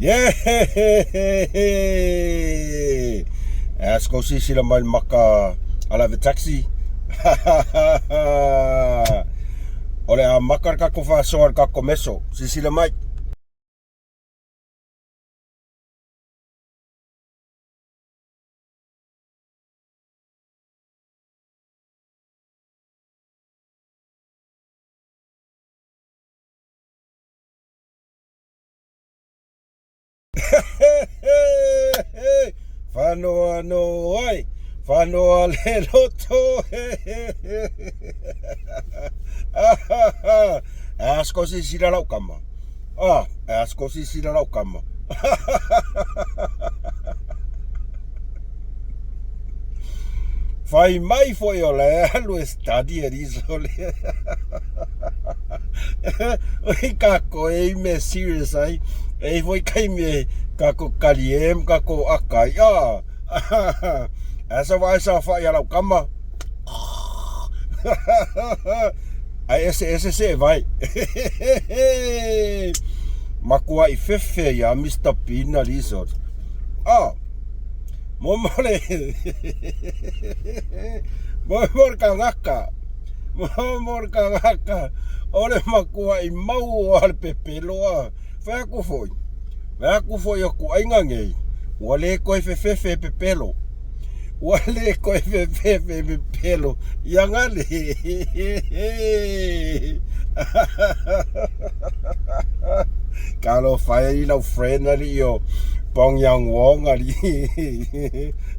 Yeah! Ask ko sisila mai maka ala ve taxi. O le a maka ka ko fasoa ka ko meso. Sisila mai. Whanoa no ai, whanoa le loto. Asko si sila lau kama. Ah, asko si sila lau kama. Fai mai foi o le alu e study e riso le. Oi kako e i me serious ai. E foi kai me kako kali e kako akai. Ah. Asa wa sa fa ia lau kama. Ai ese ese se vai. Makua i fefe ia Mr. Pina riso. Ah. Momole Momole kangaka Momole kangaka O le makua i mau o le pepeloa Fai aku foi Fai aku foi o ku aiga nei Ua le koe fefefe e pepelo Ua le koe fefefe e pepelo Ia gale Kalo fai lau friend ali io Pong Yang Wong ali.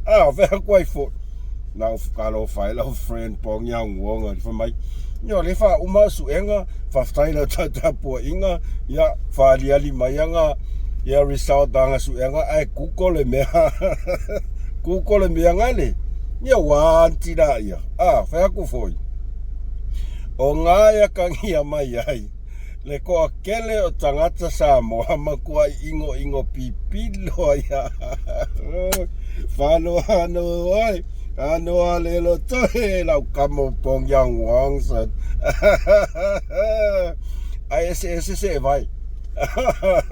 Ah, fea ku ai fo. Na kalo fai lau friend Pong Yang Wong ali fa mai. Yo le fa uma suenga fa fai la tata po inga ya fa ali ali mai anga ya result anga suenga ai Google le mea. Google le mea ngale. Ia wa tira ia. Ah, fea ku foi. O ngā ia kangia mai ai. Le toatele o tagata Samoa matuai igoigo pipilo ai fanoano ai ano a le loto e lau kamo pong yang wang san ai ese ese se vai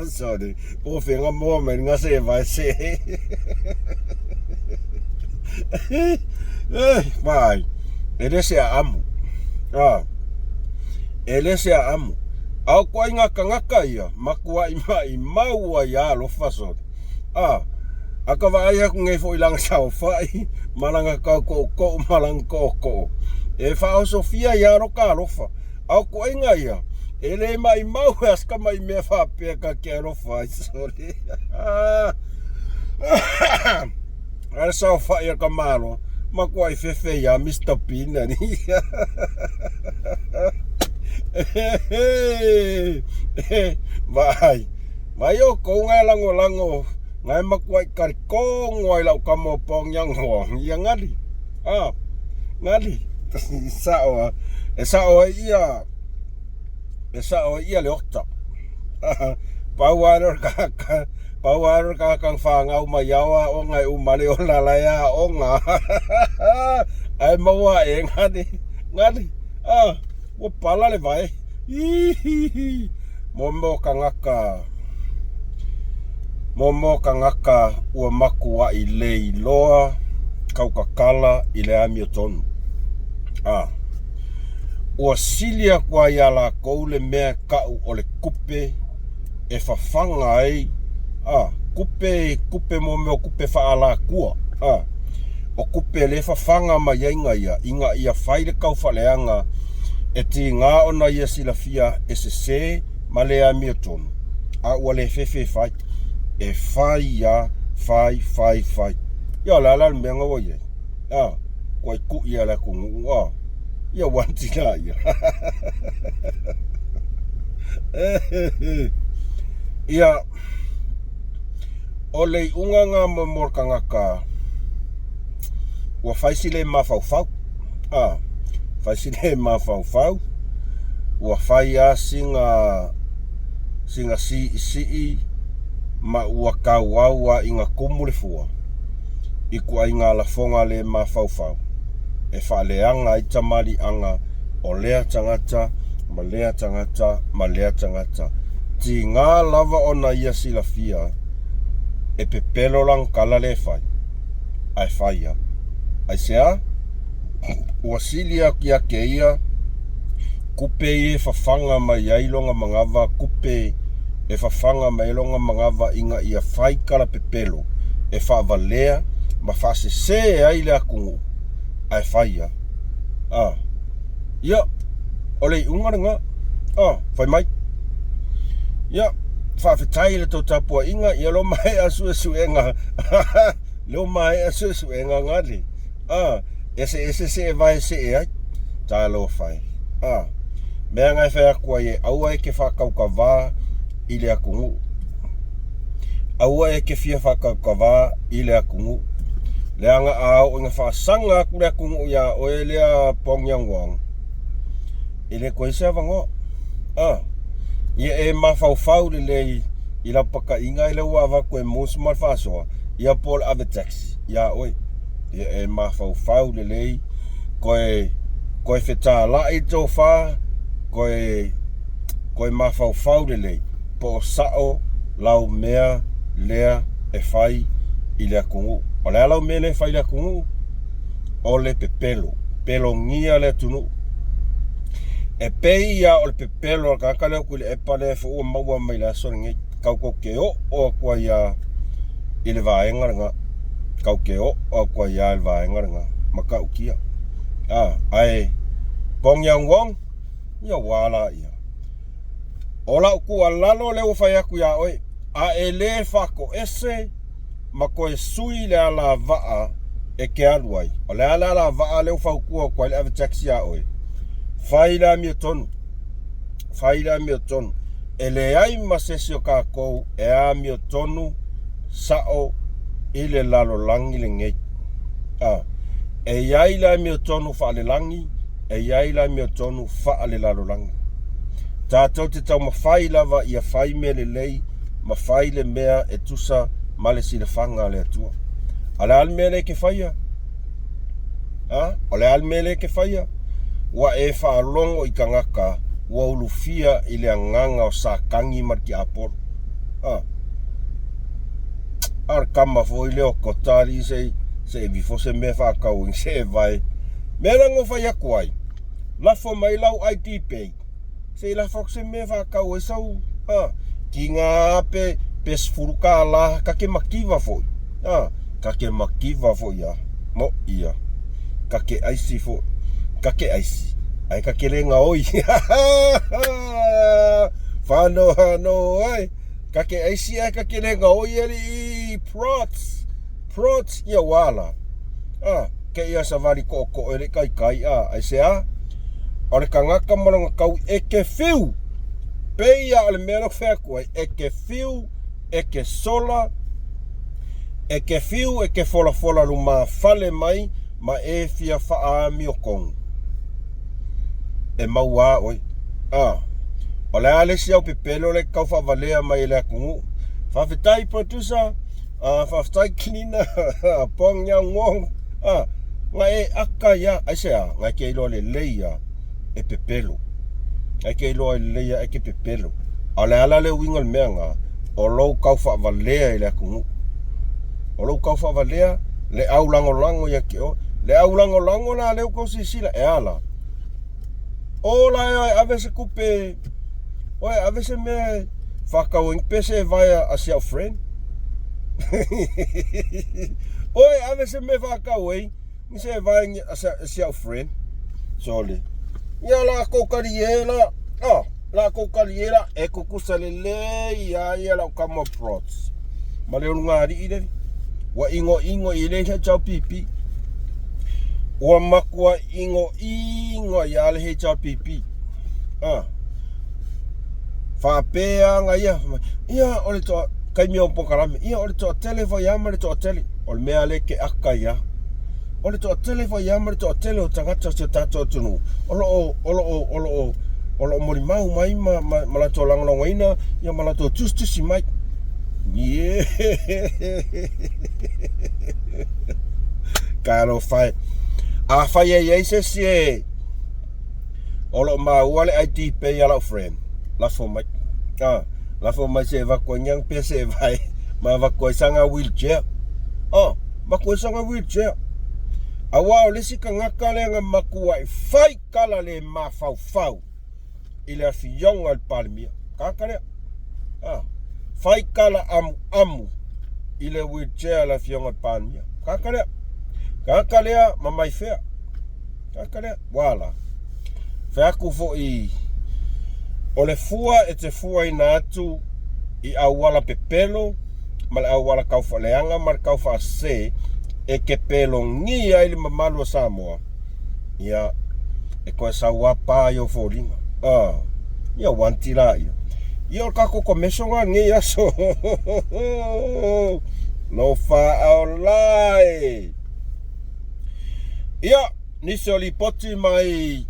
sorry o fenga mo me nga se vai se vai e le se amu ah e le se amu au ko inga kangaka ia makua i mai maua ia alofa so ah aka vai aku ngai fo ilanga sao fai malanga kau ko ko malanga ko ko e fa o Sofia ia ro ka alofa au ko inga ia e le mai mau as ka mai me fa pe ka ke alofa sorry Ara sao fai ka malo makua i fefe ia Mr. Bean ani. Vai. Vai o kou ngai lango lango ngai makua i kari kongo ai lau kamo pong yang ho ia ngali. Ah. Ngali. Sao e sao ia e sao ia le okta. Pau aro ka ka pau aro ka kang whangau mai awa o ngai umale o lala ia o ngā. Ai maua e ngani. Ngani. Ah, ua pala le vai. Ihihi. Mo kangaka. Mo kangaka ua makua i le iloa kaukakala i le amio tonu. Ah. Ua silia kua ia la kou le mea kau o le kupe e whawhanga ai. Ah, kupe, kupe mo meo kupe whaala kua. Ah. O kupe le whawhanga mai ainga ia, inga ia whai le kau whaleanga e ti ngā ona ia silafia e se se ma le amio tonu. A ua le fefe whai. E whai ia, whai, whai, whai. Ia la la mea ngawa ia. Ah, kua i ku ia la kungu. Ah, ia wanti la ia. Ia, o le unga ngā momor kangaka, ua whaisi le mawhauwhau. Ah, whaisi le mawhauwhau. Ua whai a singa, singa si i si ma ua kau au a inga kumu le fua. I ku ai ngā lafonga le mawhauwhau. E whaaleanga ai tamari anga o lea tangata, ma lea tangata, ma lea tangata. Ti ngā lava ona ia silafia, E pepelo lana tala lea e fai, ae fai lava. Aisea? Ua sili atu ia te ia tupe ia e fafaga mai ai lona manava, tupe e fafaga mai ai lona manava ina ia fai tala pepelo e faavalea ma faasese ai le atunuu, ae fai lava. A, ia, o le iuga lena. A, fai mai. Ia, faafetai i le tou tapuaiga, ia leo maea suesuega, leo maea suesuega gale. A, eseese se e vae see ai. Talofa e. A, mea na e fai atu ai e aua e ke faatautavā i le atunuu. Aua e ke fia faatautavā i le atunuu. Leaga a oo ina faasaga atu le atunuu iā oe lea Pongianguang, e le toe i ai se avanoa. A, ia e mafaufau lelei i lau pakaiga lea ua avatu e Mus ma le faasoa, ia po o le ave taxi iā oe. Ia e mafaufau lelei, koe, koe fetalai le tofa, koe, koe mafaufau lelei, po o sao lau mea lea e fai i le atunuu. O le a lau mea lea e fai i le atunuu? O le pepelo, pelogia le atunuu. E pei ia o le pepelo a le tagata lea o Tuilaepa lea foi ua maua mai le aso lenei, tatou te oo atu ai lava i le vaega lena. Tatou te oo atu ai lava i le vaega lena, matautia. A, ae Pong Yang Wong, ia ua la ia. O lau tuualalo lea ua fai atu iā oe, a e le faatoese ma toe sui le alavaa e te alu ai, o le a le alavaa lea ua fautua atu ai le ave taxi iā oe, fai le amiotonu, fai le amiotonu. E leai ma se isi o tatou e amiotonu sao i le lalolagi lenei. A, e i ai le amiotonu faalelagi, e i ai le amiotonu faalelalolagi. Tatou te taumafai lava ia fai mea lelei ma fai le mea e tusa ma le silafaga a le Atua. A o le a le mea lea e te faia? A, o le a le mea lea e te faia? Ua e faalogo i tagata ua ulufia i le agaga o Satani ma le tiapolo. A, a o le tama foi lea o Kota alii se i se i vifo se mea faatau ai se e vae. Mea la na fai atu ai, lafo mai lau ID pay, se i lafo atu se mea faatau ai sau, a, tiga pe, pe $10, ta te mativa foi, a, ta te mativa foi a, moʻi ia, ta te aisi foi, ta te aisi, ae ta te le gaoi. Whano hano ai, ta te aisi ae ta te le gaoi alii, prots, prots, ia ua ala. A, ke ia savali koʻokoʻo e le kaikai, a, aisea? O le tagata ma lona tau e ke fiu. Pei a o le mea lea ou fai atu ai, e ke fiu, e ke sola, e ke fiu, e ke folafola lumafale mai ma e fia faaamiotonu. E maua a oe. A, o le a le isi au pepelo lea e tau faavalea mai e le atunuu. Faafetai producer. A, faafetai cleaner. Pong Yang Wong. A, na e aka ia, aisea, na e ke iloa lelei ia e pepelo. Na e ke iloa lelei ia e ke pepelo. A o le a la le uiga o le mea na, o lou tau faavalea i le atunuu. O lou tau faavalea le au lagolago ia te oe. Le au lagolago la lea ua tou silasila, e a la? O la e ave se tupe, o e ave se mea e faatau ai ni pese e vae a si au friend. O e ave se mea e faatau ai ni se e vae a si au friend. Sole. Ia lakou talie la. Ah, lakou talie la. E tutusa lelei a ia lau tama prots. Ma le ulugalii le. Ua ʻinoʻino i le HRPP. Ua matua ʻinoʻino ai lava le HRPP. Ah. Faapea aga ia, ia o le toa, taimi o polokalame, ia o le toatele foi lava ma le toatele. O le mea lea e ke aka ia. O le toatele foi lava ma le toatele o tagata o si o tatou atunuu o lo o, o lo o, o lo o, o lo o molimau mai ma, ma, ma latou lagolagoina ia ma latou tusitusi mai. Yeah. Talofa e. Afai e i ai se isi e o lo o maua le ID pay a lau friend, lafo mai. Ah, lafo mai se avatu ai ni ana pese e vae Ma avatu ai saga wheelchair. Oh, avatu ai saga wheelchair. Aua o le isi tagata lea na matuai fai tala le mafaufau i le afioga i le Palemia. Tagata lea. Ah, fai tala amuamu i le wheelchair a le afioga i le Palemia. Tagata lea. Tagata lea ma mai fea. Tagata lea. Ua la. Fai atu foi o le fua e te fuaina atu i auala pepelo ma le auala taufaaleaga ma le taufaasese e te pelogia ai le mamalu o Samoa, ia, e toe sau lava pa i ou foliga. Ah, ia wanti la ia. Ia o le tatou komeso na lenei aso. Lofa aola e. Ia, nisi o lipoti mai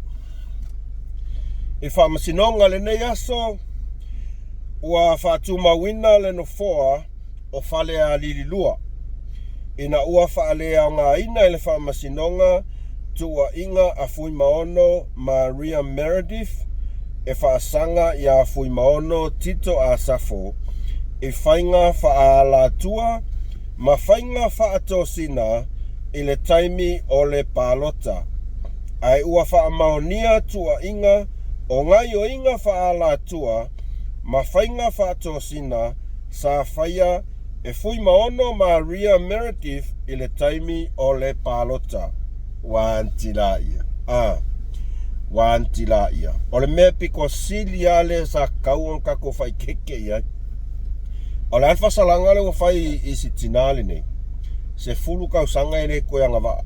i faamasinoga lenei aso, ua faatumauina le nofoa o Falealili 2 ina ua faaleaogaina e le Faamasinoga Tuuaiga a Fuimaono Maria Meredith e faasaga iā Fuimaono Tito Asafo i faiga faaalatua ma faiga faatosina i le taimi o le palota, ae ua faamaonia tuuaiga o gaioiga faaalatua ma faiga faatosina sa faia e Fuimaono Maria Meredith i le taimi o le palota. Ua anti la ia. A. Ua anti la ia. O le mea pito sili lava lea sa tatau ona tatou faaeteete i ai, o le a le faasalaga lea ua fai i si tinā lenei? 10 tausaga e le toe agavaa,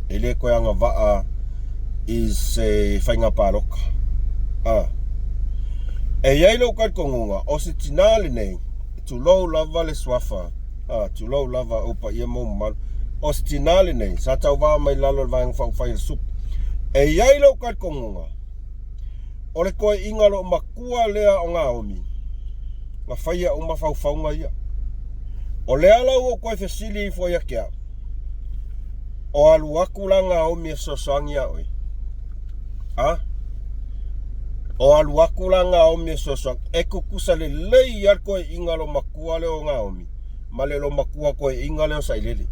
e le toe agavaa i se faiga palota. A. E i ai lou talitonuga, o se tinā lenei, tulou lava le suafa, a, tulou lava ou paia ma ou mamalu, o se tinā lenei, sa tauva mai lalo o le Vaega Faaupufai a le SUPP. E i ai lou talitonuga, o le toeaiga loomatua lea o Naomi, na faia uma faufauga ia. O lea la ua ou toe fesili ifo ia te au, o alu atu la Naomi e fesoasoani ia oe? A? O alu atu la Naomi e fesoasoani? E tutusa lelei lava le toeaiga loomatua lea o Naomi ma le loomatua toeaiga lea o Sailele.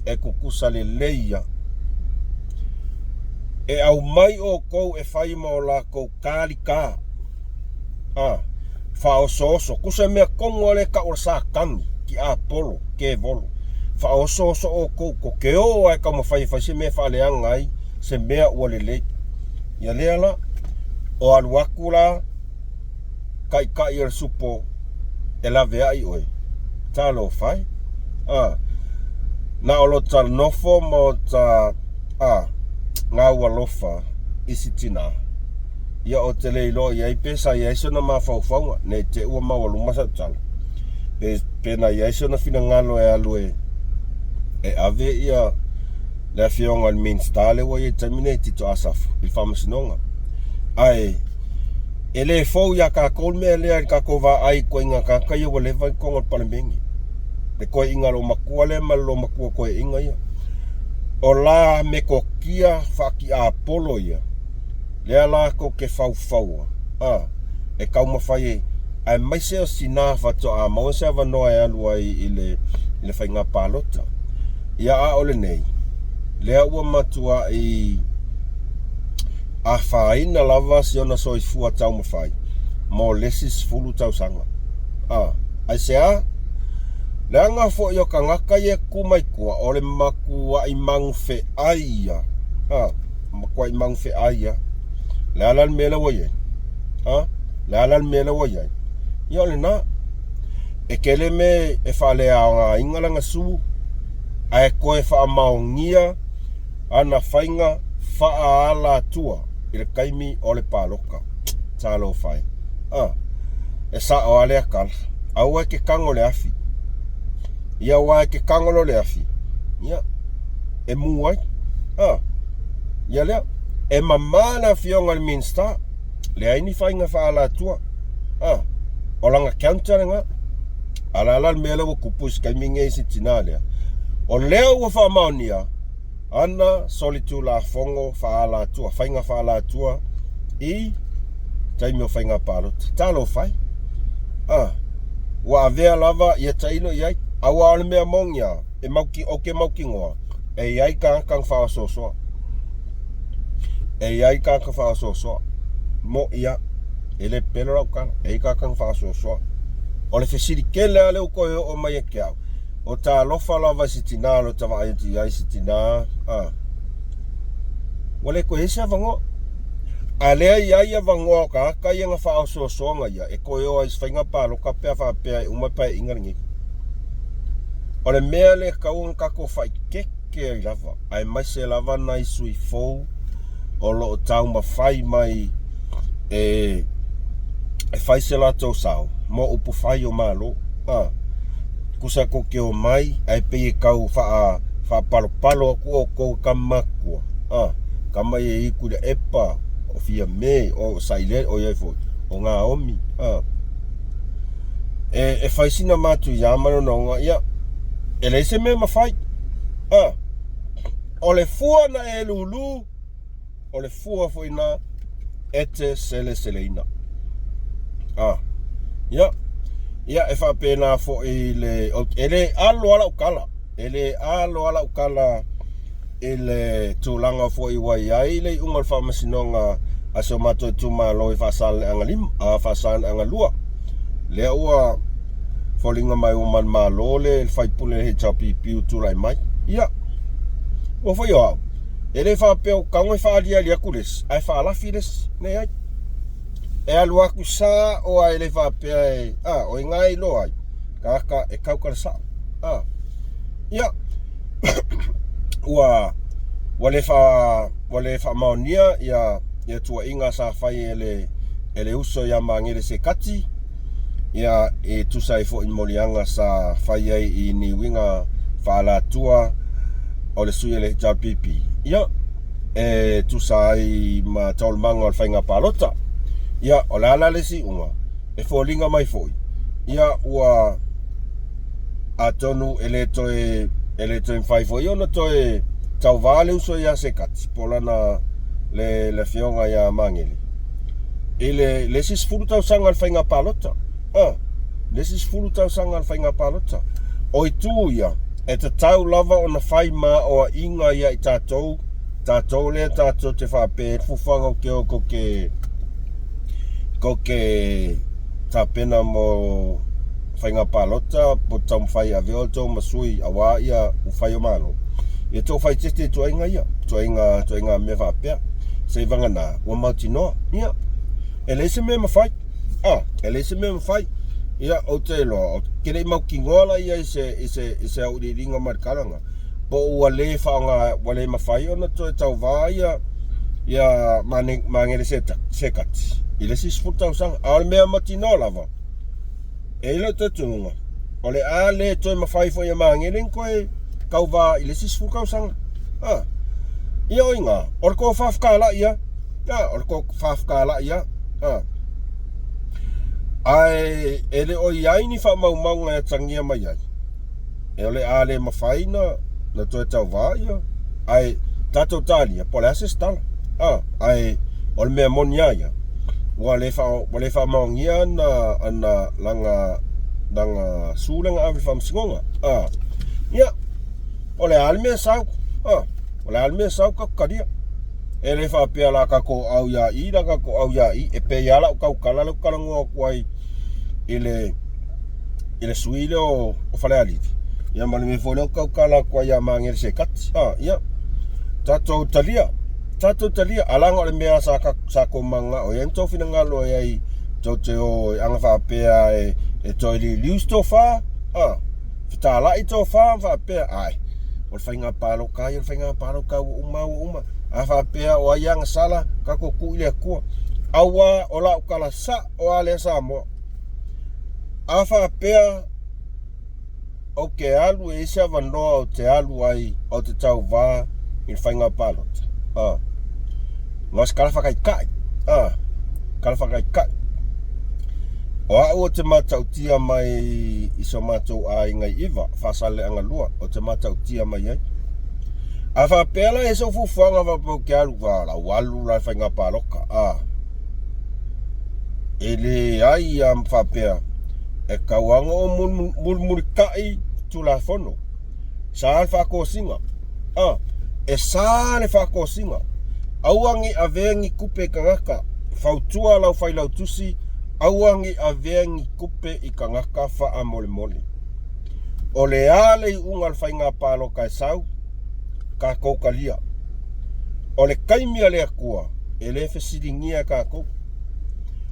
E tutusa lelei lava. E aumai outou e fai ma o latou kalika. A, faaosooso, tusa mea tonu lava lea e tau o le Satani, tiapolo, kevolo. Faaosooso outou, tou te o lava e taumafai e fai se mea e faaleaga ai se mea ua lelei. Ia lea la, o alu atu la taitai o le supo e laveai oe. Talofa e. A, na o lota nofo ma ota, a, gau alofa i si tinā. Ia ou te le iloa i ai pe sa i ai sona mafaufauga, ne i te ua maualuma sau tala, pe, pe na i ai sona finagalo e alu e, e ave ia le afioga i le Minista lea ua i ai i le taimi nei, Tito Asafo, i le faamasinoga. Ae, e le fou iā tatou le mea lea i le tatou vaai i ituaiga tagata ia ua leva i totonu o le Palemene. Le toeaiga loomatua lea ma le loomatua toeaiga ia. O la metotia faatiapolo ia, lea latou te faufaua, a, e taumafai e, aemaise o sina faatoa maua se avanoa e alu ai i le, i le faiga palota. Ia, a o lenei, lea ua matuai afaina lava si ona soifua taumafai mo le isi 10 tausaga. A, aisea? Leaga foi o tagata ia e tu mai tua, o le matuai magufeai ia. A. Matuai magufeai ia. Le a la le mea lea ua i ai? Ha? Le a la le mea lea ua i ai? Ia o lena. E tele mea e faaleaogaina lana su, ae toe faamaonia ana faiga faaalatua i le taimi o le palota. Talofa e. A, e sao lava lea tala. Aua e te tago le afi. Ia aua e te tago loa le afi, ia, e mu ai. A, ia lea. E mama le afioga i le Minista, leai ni faiga faaalatua. A, o lana counter lena. A o le a la le mea lea ua tupu i se taimi nei i se tina lea? O lea ua faamaonia ana solitulafono faaalatua, faiga faaalatua i taimi o faiga palota. Talofa e. A, ua avea lava ia tailo i ai. Aua o le mea moni lava, e mauti, ou te mautinoa, e i ai tagata na faaosoasoa. E i ai tagata faaosoasoa. Moʻi lava, e le pepelo lau tala, e i ai tagata na faaosoasoa. O le fesili tele lava lea ua toe oo mai ia te au, o talofa lava i se tina o lo o ta vaai atu i ai se tina, a, ua le toe i ai se avanoa. A lea e i ai avanoa o tagata ia na faaosoasoaina ia e toe o ai i se faiga palota pe a faapea e uma le Paeaiga lenei. O le mea lea e tatau ona tatou faaeteete ai lava, aemaise lava nai sui fou o lo o taumafai mai e fai se latou sao mo upufai o Malo. A, tusa tou te omai ae pei e tau faapalopalo atu outou e tama matutua. A, tama ia e i Tuilaepa, o Fiame, o Sailele, o ia foi, o Naomi. A, e fai sina matuia ma le ogaoga, ia, e leai se mea e mafai. A, o le fua na e lulu, o le fua foi na e te seleseleina. A, ia, ia e faapena foi le, e le alo lava lau tala, e le alo lava lau tala i le tulaga foi ua i ai le iuga o le faamasinoga a si o matou itumalo i Faasaleleaga 5, a Faasaleleaga 2. Lea ua foliga mai ua manumalo le faipule o le HRPP ua tulai mai. Ia, ua foi o au, e le faapea ua tatau ona faaliali atu le isi, ae faalafi le isi. Leai. E alu atu sa o a e le faapea e, a, o i ina e iloa ai, tagata e tautala sao. A, ia, ua ua le faa ua le faamaonia ia ia tuuaiga sa fai e le e le uso ia Magele Sekati ia e tusa ai foi moliaga sa fai ai i ni uiga faaalatua o le sui o le HRPP ia e tusa ai ma taualumaga o le faiga palota. Ia o le a la le isi iuga e foliga mai foi ia ua atonu e le toe e le toe mafai foi ona toe tauvā le uso ia Sekati po o lana le, le afioga ia Magele i le, le isi 10 tausaga o le faiga palota. Ah, le isi 10 tausaga o le faiga palota. O itu ia, e tatau lava ona fai maoaiga ia i tatou, tatou lea tatou te faapea e fuafuaga o te o kou te, kou te tapena mo faiga palota po taumafai e avea outou ma sui aua ia upufai o Malo, ia tou faaeteete i tuaiga ia, tuaiga, tuaiga mea faapea. Seivagana, ua mautinoa, ia, e leai se mea e mafai. Ah, e leai se mea e mafai. Ia, ou te iloa, ou te le i mautinoa la ia i se, i se, i se auiliiliga mai le tala po ua le faaaoga, ua le mafai ona toe tauvā ia, ia Magele Sekati i le isi 10 tausaga. A o le mea mautinoa lava, E i ai lou talitonuga, o le a le toe mafai foi e Magele ona toe tauvā i le isi 10 tausaga. A, ia o i ina, o le tofa fetalai lava. A, o le tofa fetalai lava. A, ae e le o i ai ni faamaumauga e atagia mai ai e o le a le mafai na, na toe tauvā ia, ae tatou talia po o le a se isi tala. A, ae o le mea moni lava ia, ua le faa, ua le faamaonia ana, ana, lana, lana sue lea na ave i le faamasinoga. A, ia, o le a le mea e sau? A, o le a le mea e sau tatou talia. E le faapea la tatou au ia i, la tatou au ia i, e pei lava lau tautala lea ou te talanoa atu ai i le, i le sui lea o, o Falealili, ia ma le mea foi lea ou te tautala atu ai ia Magele Sekati. A, ia, tatou talia, tatou talia, a leaga o le mea sa, sa tou mananao i ai ma tou finagalo i ai, tou te o e aga faapea e, e toe liuliu se tofa, a, fetalai tofa ma faapea, ai, o le faiga palota ia, o le faiga palota ua uma, ua uma. A faapea o ai e agasala, tatou tuu i le Atua. Aua o lau tala sao lava lea Samoa. A faapea ou te alu e i ai se avanoa ou te alu ai ou te tauvā i le faiga palota, a, na o se tala faataitai, a, tala faataitai. O au ou te matautia mai i so matou aiga i 9, Faasaleleaga 2, ou te matautia mai ai. A faapea la e i ai sou fuafuaga faapea ou te alu, a, o le a ou alu la i le faiga palota, a. E leai a faapea e tatau lava ona ou mulimulitai Tulafono. Sa le faatosina. A, e sa le faatosina. Aua ne i avea ni tupe i tagata. Fautua lau failautusi, aua ne i avea ni tupe i tagata faamolemole. O le a le iuga o le faiga palota e sau, tatou talia. O le taimi a le Atua, e le fesiligia e tatou.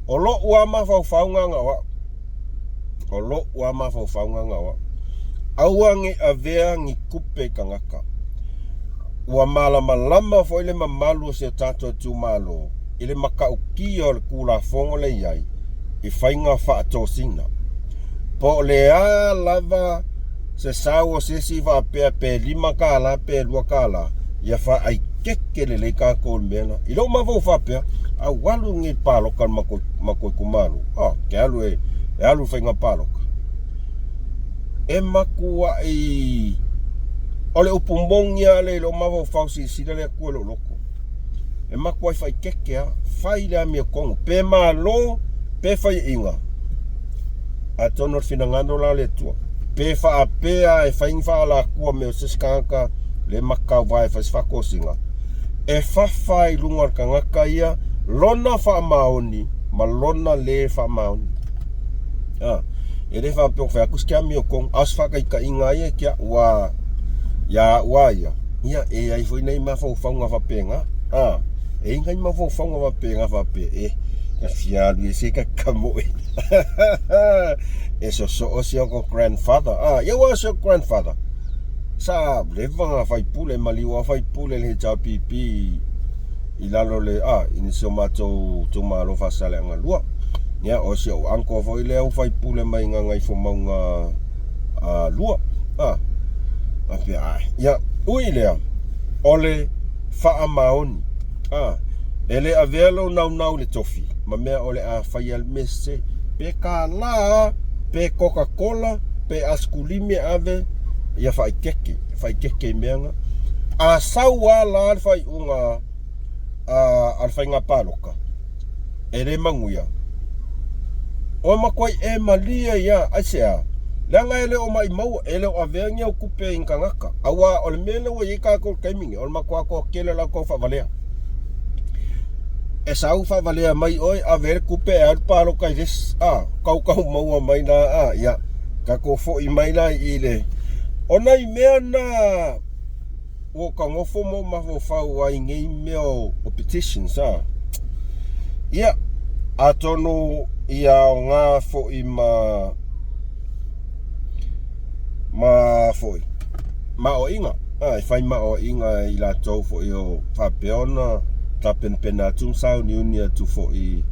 O lou lava mafaufauga na o au. O lou lava mafaufauga na o au. Aua ne i avea ni tupe i tagata. Ua malamalama foi le mamalu o si o tatou itumalo i le matautia o le Tulafono lea e i ai i faiga faatosina. Po o le a lava se sau o se isi faapea pe $5 pe $2, ia faaeteete lelei tatou i le mea lena. I lou mafaufau faapea, a ua alu lenei palota i le matou itumalo, a, ke alu e alu i le faiga palota. E matuai o le upu moni lava lea i lou mafaufau silasila le Atua i lou loto. E matuai faaeteete lava, fai le amiotonu, pe malo pe faiaina. Atonu o le finagalo la o le Atua. Pe faapea e fai ni faaalatua me o se isi tagata le matauvae e fai se faatosina, e fafa i luga o le tagata ia lona faamaoni ma lona le faamaoni. A, e le faapea ua fai atu se amiotonu, a o se faataitaiga ia ki a'u a ia a'u a ia, ia e i ai foi nai mafaufauga faapena. A, e i ai nai mafaufauga faapena faapea, e, na fia alu ese ka kamoe. E sosoo si oko grandfather. A, ia ua si oko grandfather. Sa leva na faipule, maliu a faipule le HRPP i lalo le, a, i si o matou itumalo Faasaleleaga 2. Ia, o si ou uncle foi lea ua faipule mai Gagaifomauga 2. A, faapea, a, ia, ui lea, o le faamaoni. A, e le avea lou naunau i le tofi ma mea o le a faia le mea sese, pe $1, pe Coca Cola, pe askulimi e ave, ia faaeteete, faaeteete i mea na. A sau lava la le faaiuga a le faiga palota, e le manuia, ua matuai e malie ai lava, aisea? Leaga e le o maimauina, e le o avea ni au tupe i ni tagata. Aua o le mea lea ua i ai tatou i le taimi lenei, o le matua toatele o le au tau faavalea. E sau faavalea mai oe, ave ai le tupe e alu palota i le isi, a, kaukau maua mai la, a, ia, tatou foi mai la i le... O nai mea na ua ta nofo ma ou mafaufau ai i nei mea o petitions, a. Ia, atonu ia aoga foi ma ma foi ma aoaiga a e fai ma aoaiga i latou foi o faapea ona tapenapena atu ma sauniuni atu foi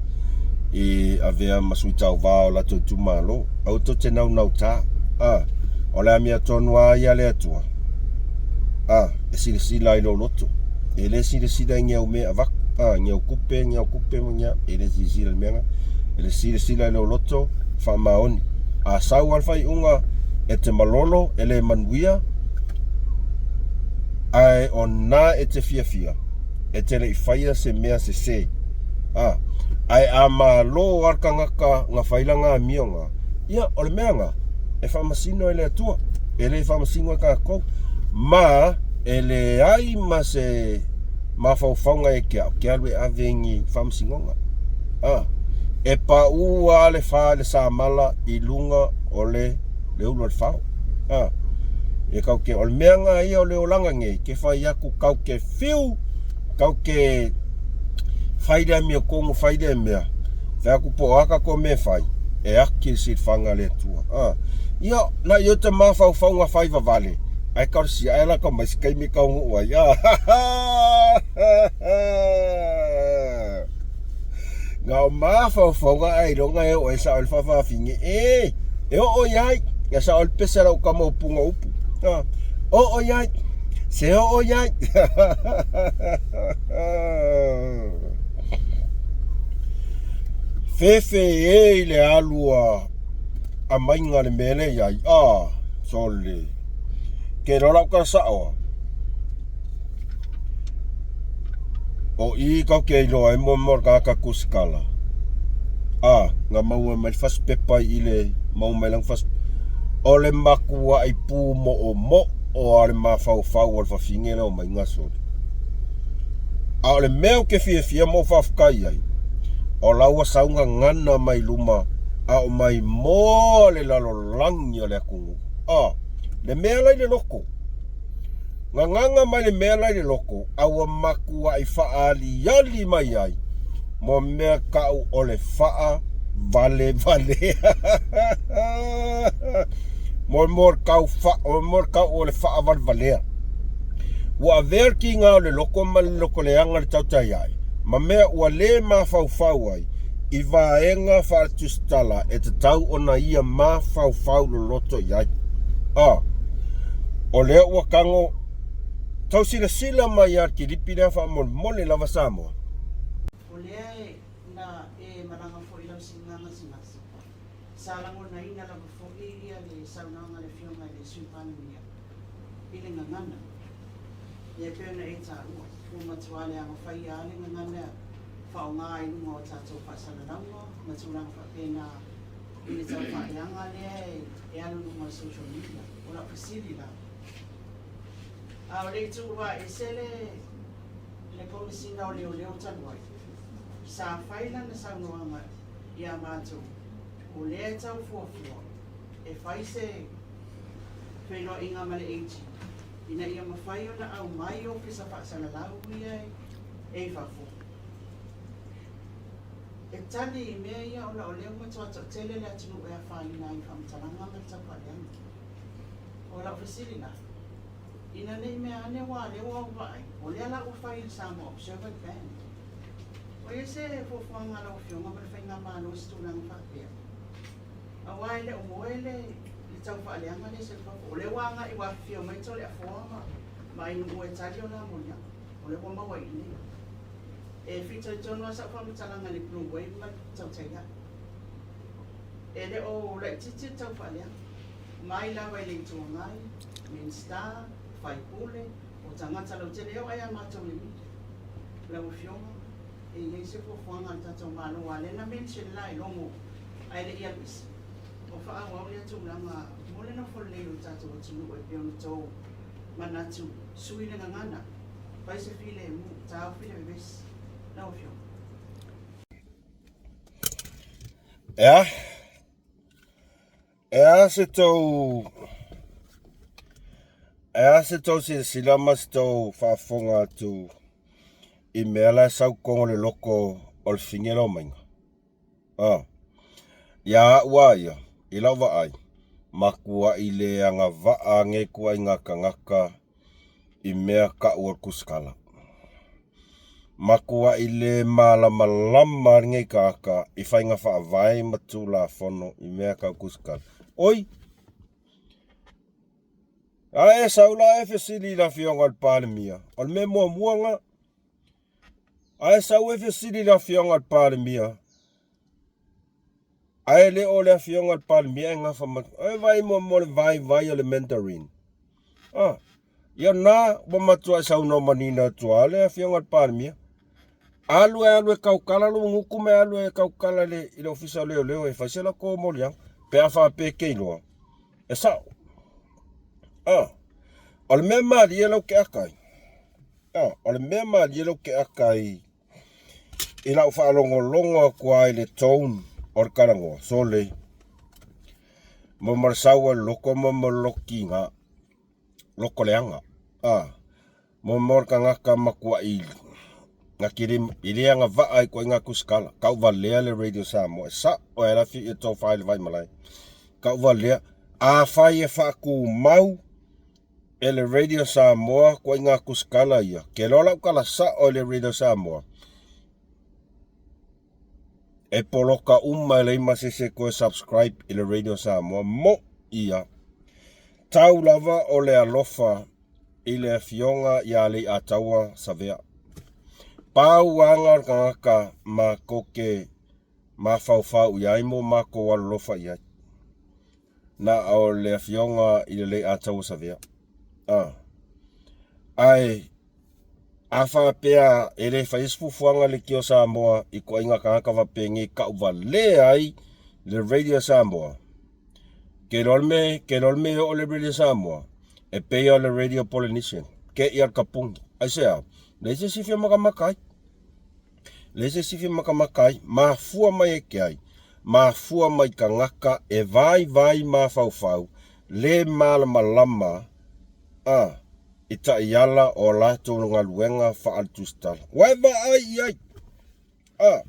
i avea ma sui tauva o latou itumalo. Aua tou te naunauta a o le amiotonu lava ia a le Atua a e silasila i lou loto. E le silasila i ni au mea e avatu a ni au tupe ni au tupe ma ni a e le silasila i le mea lena. E le silasila i lou loto faamaoni. A sau lava le faaiuga e te malolo, e le manuia, ae o na e te fiafia, e te le i faia se mea sese. A, ae a malo lava le tagata na fai lana amioga, ia, o le mea na, e faamasino e le Atua, e le faamasino e tatou. Ma e leai ma se mafaufauga ia te au, ke alu e ave i ni faamasinoga. A, e paū lava le fa i le samala i luga o le le ulu o le fao. A, e kau ke, o le mea nga ia o le olaga nei, ke fai atu kau ke fiu, kau ke fai lea amiotonu, fai lea mea, fai atu po o a tatou mea e fai, e aki le silafaga a le Atua. A, ia, na i ota mafaufauga fai vavale, ae kau sia ae la kau mai se taimi e taunuu ai. A, Na o mafaufauga ailoga e oo ai sao i le faafafine e e oo i ai ia sao le pese a lau tama o puga upu oo i ai se oo i ai. Fefe e i le alu a amaiga le mea lea i ai a sole ke loa lau tala sao a O i kau ke iloa ai mo mo le tagata tusitala, a, na maua mai le fasipepa i le maua mai lana fasi O le makuaʻi pūmoʻomoʻo a le mafaufau o le fafine lea o Maiga sole. A o le mea ou te fiafia ma ou faafetai ai, o la ua sau gagana mai luma a o mai moa le lalolagi o le atunuu. A, le mea la i le loto. Gagana mai le mea la i le loto, a ua matuaʻi faaaliali mai ai mo mea kaʻu o le faavalevalea. Mo mo le kau fa, mo le kau o le faavalevalea. Ua avea le kiga o le loko ma le loko leaga le tautai ai, ma mea ua le mafaufau ai i vaega faatusitala e tatau ona ia mafaufau loloto i ai. A, o lea ua tago tau silasila mai a le kilipi lea faamolemole lava Samoa. O lea e na e malaga foi i lau siiga gasegase. Sa lagonaina lava foi ia le saunoaga a le Afioga i le Sui Palemia i le gagana. Ia e pei ona e taua, ua matua leaga faia lava le gagana e faaaoga i luga o tatou faasalalauga ma tulaga faapena i le tau faaleaga lea e alu i luga o le social media. O lau fesili la, a o le i tuuvaaese le le Komesina o Leoleo talu ai, sa fai lana saunoaga iā matou, o lea e tau fuafua e fai se feiloaiga ma le AG ina ia mafai ona aumai ofisa faasalalau ia e i fafo e tali i mea ia ona o lea ua matua toatele le atunuu e afaina ai i faamatalaga ma le taufaaleaga. O lau fesili la, ina ne i mea ane aua o lea ua ou vaai, o lea la ua fai i le Samoa Observer ban. Ua i ai se fuafuaga a lau Afioga ma le Faigamalo i se tulaga faapea? Aua e le o moe le tau faaleaga lea i Sefafo. O lea ua agai ua afifio mai Toleafoa ma ma Ainuu e tali o la moliaga. O lea ua maua i inei. E fitoitonu lava sau faamatalaga i le Blue Wave ma le Tautaiaʻa. E le o laitiiti le tau faaleaga. Mai lava i le Itu Agai, Minisita, Faipule, o tagata lautele e oo lava ia matou i le media. Lau Afioga, e i ai se fuafuaga a le tatou Malo, aua o lea na mention la e Logo ae le i alu ese, o faaauau lea tulaga mo le nofo lelei o le tatou atunuu e pei ona tou manatu, sui le gagana, fai se filemu, taofi le vevesi. Lau Afioga. E a? E a se tou E a se tou silasila ma se tou faafofoga atu i mea la e sau totonu o le loko o le fine lau maiga? A. Ia a'u a ia, i lau vaai, matua'i le agavaa nei ituaiga tagata i mea ta'u o le tusitala. Matua'i le malamalama lenei tagata i faiga faavae ma tulafono i mea tau tusitala. Oi! A e sau la e fesili i le Afioga i le Palemia, o le mea muamua lena. A e sau e fesili i le Afioga i le Palemia, Ae le o le afioga i le Palemia e gafa ma e vaai mo le vaivai o le Mandarin. Ah, ia na ua matuai saunoa manino atu lava le afioga i le Palemia. Alu e alu e tautala lou gutu ma e alu e tautala i le, i le ofisa o leoleo e fai se latou moliaga pe a faapea e te iloa e sao. Ah, o le mea malie lau ke aka ai. Ah, o le mea malie lau ke aka ai I lau faalogologo atu lava i le tone o le talanoa, sole, mo ma le sau a le loko ma mo le loto tiga, loto leaga, a, mo mo le tagata matuai na te le, e le agavaa i ituaiga tusitala, tauvalea le Radio Samoa, e sao lava e lafi ia tofa i le vaimalae, tauvalea, afai e faatumau E le Radio Samoa koaiga tusitala ia. Ke loa lau tala sao i le Radio Samoa, e poloka uma e leai ma se isi e toe subscribe i le Radio Samoa. Mo ia, tau lava o le alofa i le afioga ia Leiataua Savea. Pau aga o le tagata matou te mafaufau i ai mo matou alolofa i ai. Na o le afioga i le Leiataua Savea. A. Ae a faapea e le faia se fuafuaga a le Leitio Samoa i ituaiga tagata faapenei tauvalea ai le Radio Samoa, Ke iloa le mea, ke iloa le mea e oo le Radio Samoa, e pei o le Radio Polynesian, ke ia le kapuni. Aisea? Leai se isi fia makamaka ai. Leai se isi fia makamaka ai. Mafua mai e ke ai? Mafua mai tagata e vaivai mafaufau, le malamalama a i taiala o latou galuega faale-tusitala. Ua e vaai i ai? A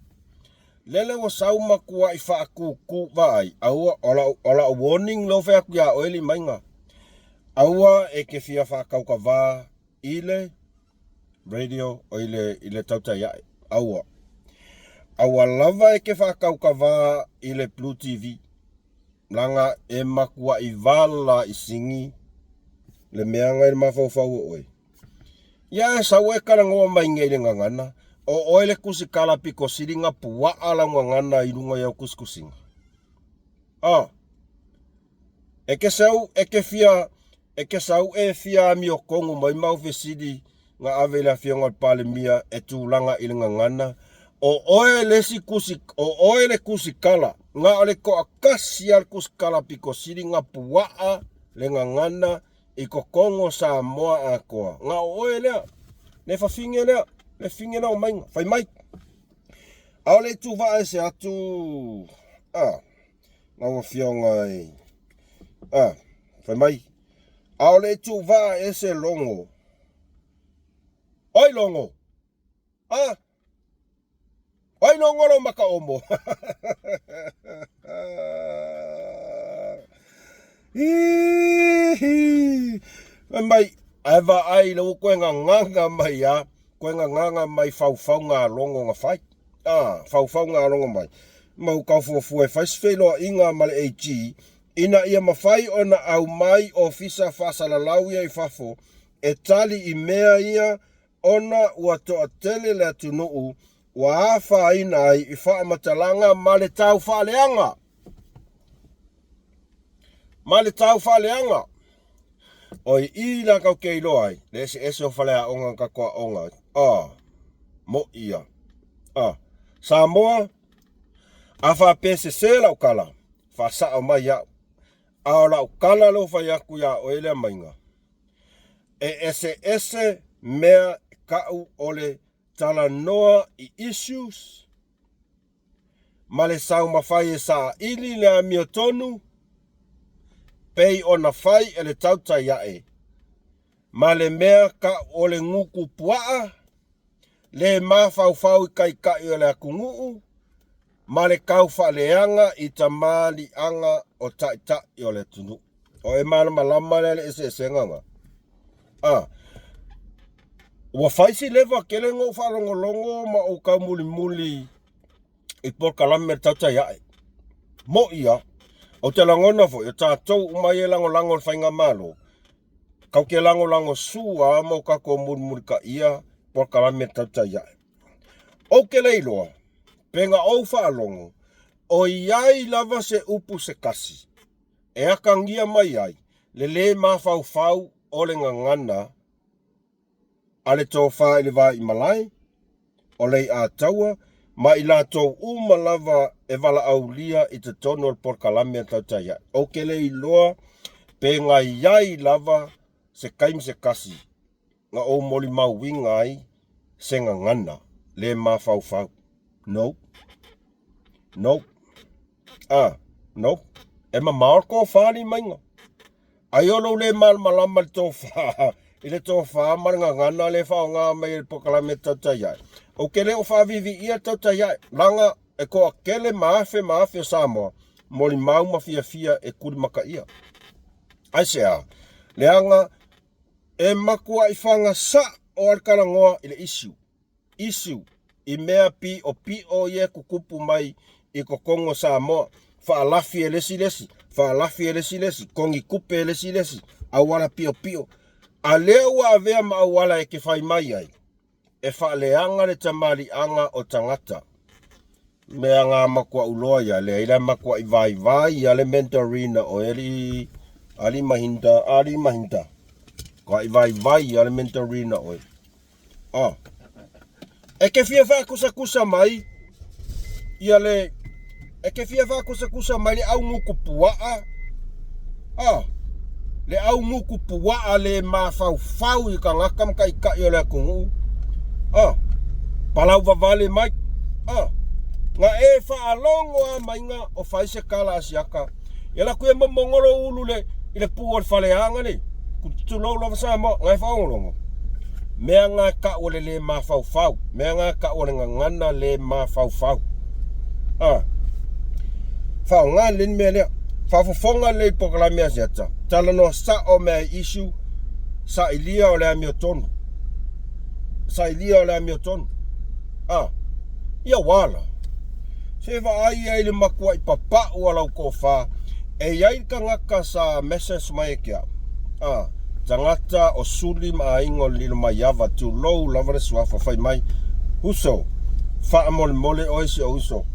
lele ua sau matuai faakūkū vaai, aua, o lau, o lau warning lea ua fai atu ia oe Limaiga, aua e te fia faatautavā i le radio o i le, i le tautai ae. Aua. Aua lava e te faatautavā i le Blue TV, leaga e matuai vala i sigi le mea na i le mafaufau o oe. Ia e sau e talanoa mai nei i le gagana, o oe le tusitala pito sili na puaa lau gagana i luga i au tusitusiga. A, e te sau, e te fia, e te sau e fia amiotonu mai mau fesili na ave i le afioga i le Palemia e tulaga i le gagana, o oe le isi tusi, o oe le tusitala, na o le toatasi lava le tusitala pito sili na puaa le gagana i totonu o Samoa atoa. Na o oe lea, le fafine lea, le fafine lea o Maiga, fai mai. Aole i tuvaa ese atu, a, lau afioga i, a, fai mai, aole i tuvaa ese logo. Oi logo! A, Oi logo lo maka omo. Fai mai, ae vaai le ua koe gagaga mai a, koe gagaga mai faufauga a logo na fai. A, faufauga a logo mai. Ma ua tau fuafua e fai se feiloaiga ma le AG, ina ia mafai ona aumai ofisa faasalalau ia i fafo e tali i mea ia ona ua toatele le atunuu ua afaina ai i faamatalaga ma le tau faaleaga. Ma le tau faaleaga. O i i la kau ke iloa ai, le eseese o faleaoga na tatou aoga ai. Ah, moʻi ia. Ah, Samoa, a faapea sese lau tala, faasao mai au. A o lau tala lea ua fai atu iā oe lea maiga, E eseese mea kaʻu o le talanoa i issues ma le saumafai e saili le amiotonu pei ona fai e le tautai aʻe ma le mea kaʻu o le guku puaʻa le mafaufau i taitai o le atunuu ma le tau faaleaga i tamaliiaga o taitai o le atunuu. O e malamalama lea le eseesega na. A, ua fai si leva tele na ou faalogologo ma ou taumulimuli i polokalame le tautai ae. Moʻi lava. Ou te lagona foi, o tatou uma ia e lagolago i le faigamalo, kau te lagolago sua ma o tatou mulimulitaia polokalame le tautai ae. Ou te le iloa, pe na ou faalogo, o i ai lava se upu se kasi e atagia mai ai le lē mafaufau o le gagana a le tofa i le Vaimalae, o Leiataua ma i latou uma lava e valaaulia i totonu o le polokalame a Tautai Ae. Ou te le iloa pe na i ai lava se taimi se kasi na ou molimauina ai se gagana le mafaufau. No. No. Ah, no. E mamao le tofa Limaiga. Ai o lou le malamalama i le tofa, i le tofa ma le gagana le faaaoga mai e le polokalame tautai ae. Ou te le o faaviiviia le tautai ae, leaga e toatele ma afe ma afe o Samoa, molimau ma fiafia e tulimataia. Aisea? Leaga E matuai fagasao lava le talanoa i le issue, issue i mea piʻopiʻo ia e tutupu mai i totonu o Samoa, faalafi e le isi le isi, faalafi e le isi le isi, togi tupe e le isi le isi, auala piʻopiʻo. A lea ua avea ma auala e te fai mai ai, e faaleaga le tamaliiaga o tagata. Mea na matuaʻu loa ia, leai la matuaʻi vaivai ia le mentorina o alii alii Mahinda, alii Mahinda. Matuaʻi vaivai ia le mentorina oe. Ah. E te fia faakusakusa mai ia le e te fia faakusakusa mai le augutu puaa. A, le au muku puaa le mafaufau i tagata ma taitai o le atunuu. A, palau vavale mai. A, na e faalogo a maiga o fai se tala a siaka. Ia laku ia momono lou ulu le, i le pu o le faleaga le. Tulou lava Samoa, na e faaogologo. Mea na e tau o le le mafaufau. Mea na e tau o le gagana le mafaufau. A, faaaoga lelei le mea lea. Faafofoga lelei i polokalame a Asiata. Talanoa sao mea i issue, sailia o le amiotonu. Sailia o le amiotonu. A, ia ua la. Se vaai ai i le matuai papau a lau tofa. E i ai le tagata sa message mai e ke au. A, tagata o Suli ma aiga o le Lilomaiava, tulou lava le suafa, fai mai, Uso, faamolemole oe si ou uso,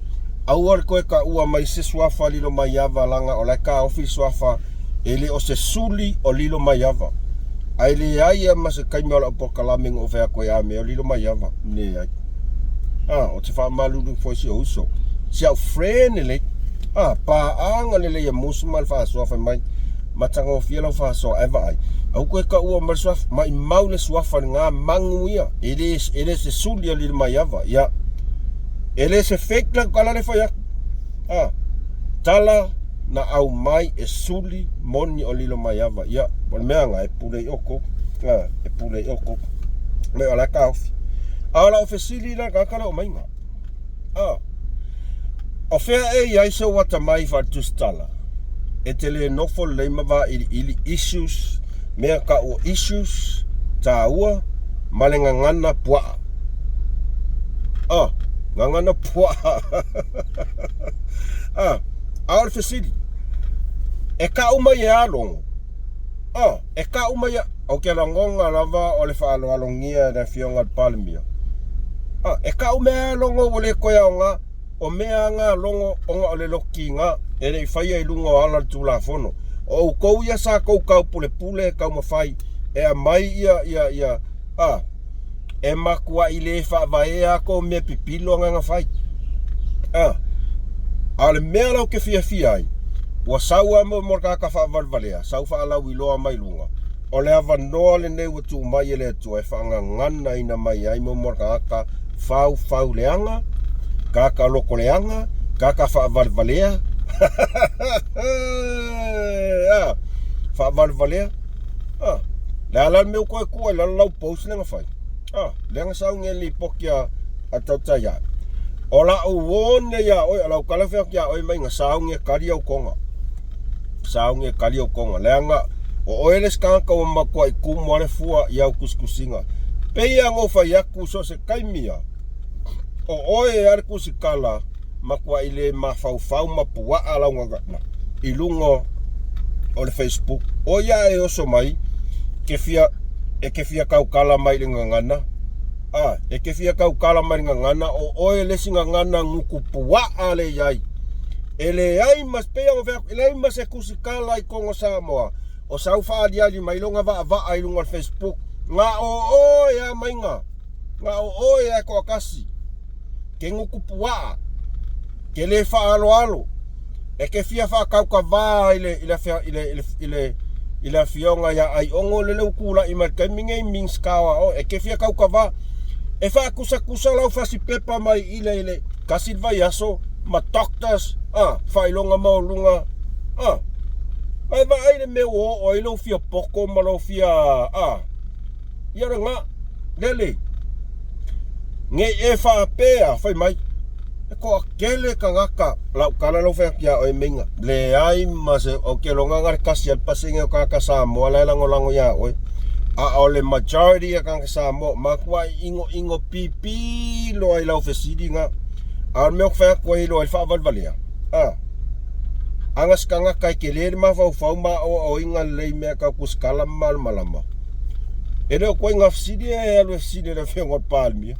aua le toe taua mai se suafa Lilomaiava laga o la e taofi le suafa e le o se suli o Lilomaiava. Ae leai a ma se taimi o lau polokalame na ou fai atu ai a mea o Lilomaiava. Leai. A, ou te faamalulu foi si ou uso. Si au friend lelei. A, paaga lelei a musu ma le faasoa fai mai, matagofie lau faasoa ae vaai. Aua toe taua mai le suafa, maimau le suafa i lena magu ia. E le, e le se suli o Lilomaiava. Ia. E le se fake lau tala le fai atu. A, tala na aumai e suli moni o Lilomaiava. Ia, o le mea lena e pule i outou. A, e pule i outou. Mai o la e taofi. A o lau fesili la tagata lea o maiga. A, o fea e i ai sou atamai faaletusitala e te le nofo lelei ma vailiili issues, mea tau o issues taua ma le gagana puaa. A, gagana puaa. A, a o le fesili, e kau mai e a logo? A, e kau mai e, ou te lagona lava o le faaaloalogia e le Afioga i le Palemia. A, e kau mea e logo ua le toe aoga, o mea a nga logo ona o le lotiga e le i faia i luga o ala o le Tulafono. O outou ia sa tou taupulepule e taumafai e aumai ia, ia, ia, a, e matuai le faavaea a tou mea pipilo aga na fai. A, a o le mea la ou te fiafia ai, ua sau a mo le tagata faavalevalea, sau faalauiloa mai luga, o le avanoa lenei ua tuu mai e le Atua e faagaganaina mai ai mo le tagata faufau leaga, tagata loko leaga, tagata faavalevalea. A, faavalevalea. A, le a la le mea ua toe tuu ai i lalo lau post lea na fai? A, lea na sau nei lipoti a a tautai ae. O lau warn lea iā oe, o lau tala fai atu iā oe mai na sauni e kali au toga. Sauni e kali au toga. Leaga o oe le isi tagata ua matuai tumu lava le fua i au tusitusiga. Pei lava ona ou fai atu so o se taimi lava, o oe lava le tusitala matuai le mafaufau ma puaa lau gagana i luga o le Facebook. O ia e oso mai ke fia e ke fia tautala mai i le gagana. A, e ke fia tautala mai i le gagana, o oe le isi gagana gutu puaa le i ai. E leai ma, pei ona fai atu, e leai ma se tusitala i totonu o Samoa o sau faaaliali mai lona vaavaa i luga o le Facebook. Na o oe a maiga, na o oe a e toatasi. Ke gutu puaa, ke le faaaloalo, e ke fia faatautavā i le, i le, i le, i le, i le, i le afioga ia Aiono lele ua tulai mai i le taimi nei Minista o Aoga, e ke fia tautavā e faatusatusa lau fasipepa mai i le, i le tasi le vaiaso ma doctors, a, faailoga maualuga, a, ae vaai le mea ua oo ai lou fia poto ma lou fia, a, Ia lena, lele, nei e faapea, fai mai, e toatele tagata, lau tala lau fai atu ia oe meinga, leai ma se, ou te iloga na o le tasi lava le pasene o tagata Samoa la e lagolago ia oe, a o le majority a tagata Samoa, matuai inoino pipi loa i lau fesili na, a o le mea ou te fai atu ai loa i le faavalevalea, a. Aga se tagata e tele le mafaufau ma aoaoina lelei mea tau kusikala ma malamalama. E le o koe fesili e alu e fesili i le afioga i le Palemia.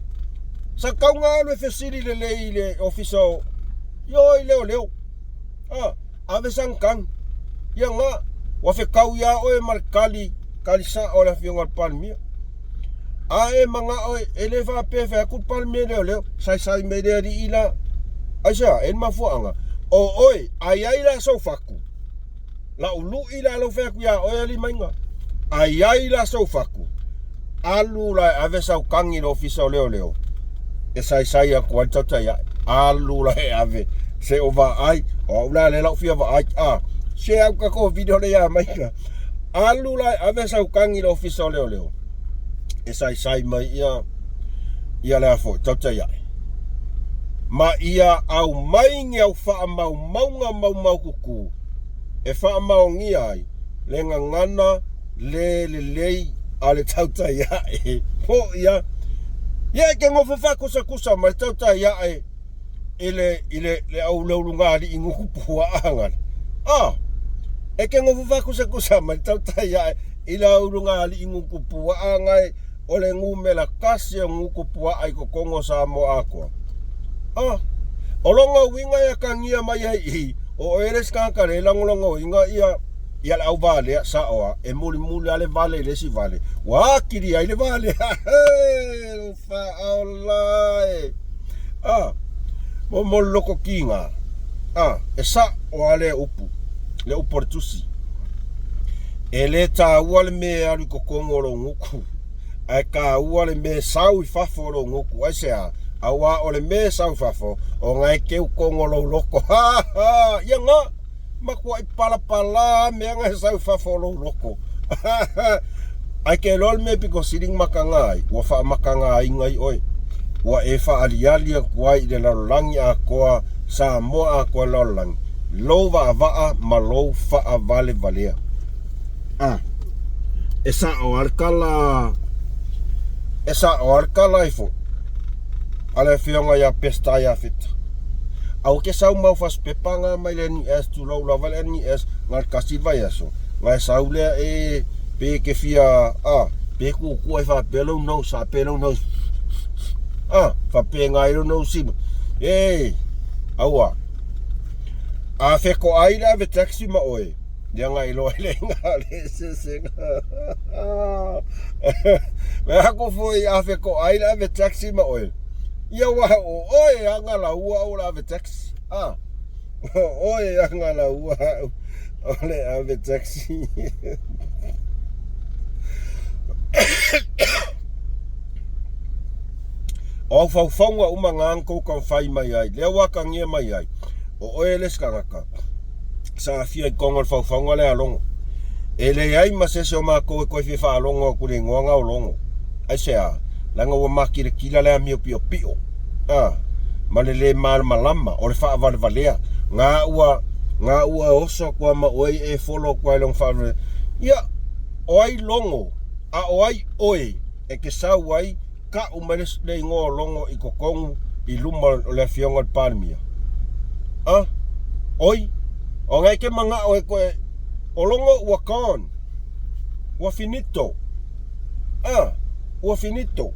Sa tau na alu e fesili lelei i le ofisa o io i leoleo. Ah, ave sana tagi. Ia nga, ua fetau iā oe ma le tali, tali sao a le afioga i le Palemia. A e manao e le faapea e fai atu le Palemia i leoleo, saisai mai le alii la. Aisea, e le mafuaaga, o oe, a i ai la sou fatu. La'u lu'i la lou fai atu iā oe alii maiga. A iai la sou fatu, alu la e ave sau kagi i le ofisa o leoleo e saisai atu ai le tautai a'e. Alu la e ave se o vaai, o a'u la lea la'u fia vaai, a share atu tatou video lea iā maiga. Alu la e ave sau kagi i le ofisa o leoleo e saisai mai ia ia le a foi tautai a'e ma ia aumai ni au faamaumauga maumaututu e faamaonia ai le gagana le lelei a le tautai a'e po ia ia e ke nofo faakusakusa ma le tautai a'e i le i le le au le ulugalii gutu puaa gale a e ke nofo faakusakusa ma le tautai a'e i le au ulugalii gutu puaa gae o le numera tasi o gutu puaa i totonu o Samoa atoa a o lona uiga e atagia mai ai i o oe le isi tagata le lagolagoina ia ia le au valea sao a e mulimuli a le vale i le isi vale ua atili ai le valea he faaola e a mo mo le loko kiga a e sa'o a lea upu le upu o le tusi e le taua le mea e alu i totonu o lou gutu ae taua le mea e sau i fafo o lou gutu aisea auā o le mea e sau i fafo ona e keu tonu o lou loko ha ha ia na Matuai palapala mea na e sau i fafo o lou loko. Ae ke iloa le mea pito sili ona mataga ai, ua faamatagaina ai oe. Ua e faaaliali atu ai i le lalolagi atoa, Samoa atoa i le lalolagi, lou vaavaa ma lou faavalevalea. A, e sa'o a le tala, e sa'o a le tala ai foi a le afioga ia Peseta Iafeta. Aua ke sau mau fasipepa nga mai le NES tulou lava le NES na le tasi le vaiaso na e sau lea e pe ke fia a pe kuku ai faapea lou nose faapea lou nose a faapena ai lou nose e aua a fetoai le ave taxi ma oe ia na iloa ai le iga o le eseesega Fai atu foi a fetoai le ave taxi ma oe Ia aua o oe e aga laua au o le ave taxi. A o oe e aga laua au o le ave taxi. O au faufauga uma na na tou taumafai mai ai, lea ua atagia mai ai, o oe le isi tagata sa aafia i totonu o le faufauga lea a Logo. E leai ma se isi o matou e toe fia faalogo atu i le igoa na o Logo. Aisea? Leaga ua makilatila le amio piopio, a, ma le lē malamalama o le faavalevalea. Na ua, na ua oso atu lava ma oe e follow atu lava i lona faavalevalea. Ia, o ai Logo, a o ai oe e te sau ai tau mai le igoa o Logo i totonu i luma o le afioga i le Palemia? A? Oi? O na e te manao e toe, o Logo ua gone. Ua finito. A, ua finito.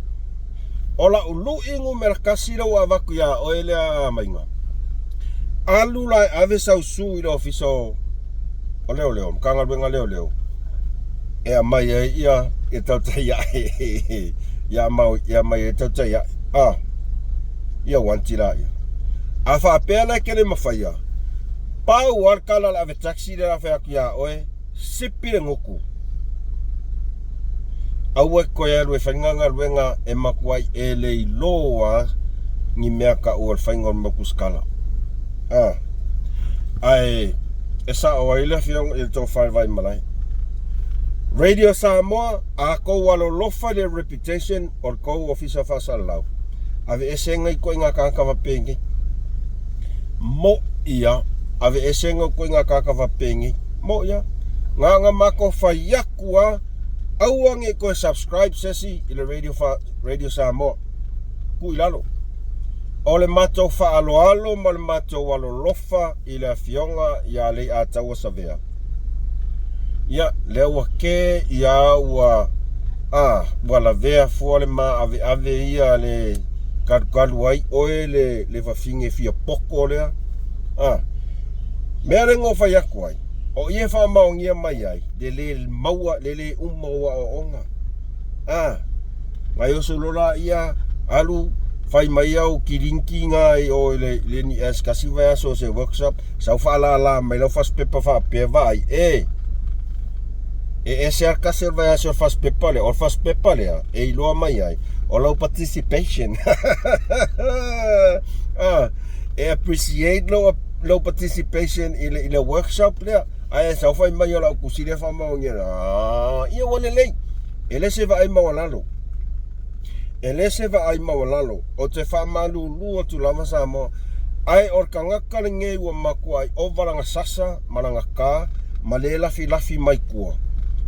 O la'u lu'i numera tasi lea ua avatu iā oe lea maiga. Alu la e ave sau su i le ofisa o leoleo, Matagaluega a Leoleo, e aumai ai ia e tautai a'e. Ia aumai ai tautai a'e. A, ia uanti laia. A faapea la e te le mafaia, pau lava le tala a le ave taxi lea o le a fai atu iā oe, Sipi le gutu. Aua e toe alu e fai nga galuega e matuai e le iloa ni mea taua o le faiga o le motusikala. A. Ae e sao ai le afioga i le tofa i le Vaimalae. Radio Samoa, a tou alolofa i le reputation o le tou ofisa faasalalau, aveese nga ituaiga tagata fapenei. Moʻi a, aveese nga ituaiga tagata fapenei. Moʻi a. Na ona matou fai atu a, aua ne i toe subscribe se isi i le Radio, fa, Radio Samoa. Tuu i lalo. O le matou faaaloalo ma le matou alolofa i le afioga ia Leiataua Savea. Ia, lea ua ke ia ua a ua lavea fua le maaveave ia le galugalu ai oe le le fafine fia poto lea. A mea lea na fai atu ai, o i e faamaonia mai ai le le maua le le uma o aoaoga. A nai oso lola ia alu. Fai mai au kilinki nga i o i le, le NES kasi vaiaso o se workshop, sau faalala mai lau fasipepa faapea vaai e. E ese a kasi o le vaiaso o le fasipepa lea, o le fasipepa lea e iloa mai ai o lau participation. Ah, e appreciate lou, lou participation i le, i le workshop lea. Ae sau fai mai o lau tusi lea faamaonia. Ah, ia ua lelei. E le se vaai maualalo. E le se vaai maualalo, ou te faamalulu atu lava Samoa, ae o le tagata lenei ua matuai ova lana sasa ma lana ta ma le lafilafi mai tua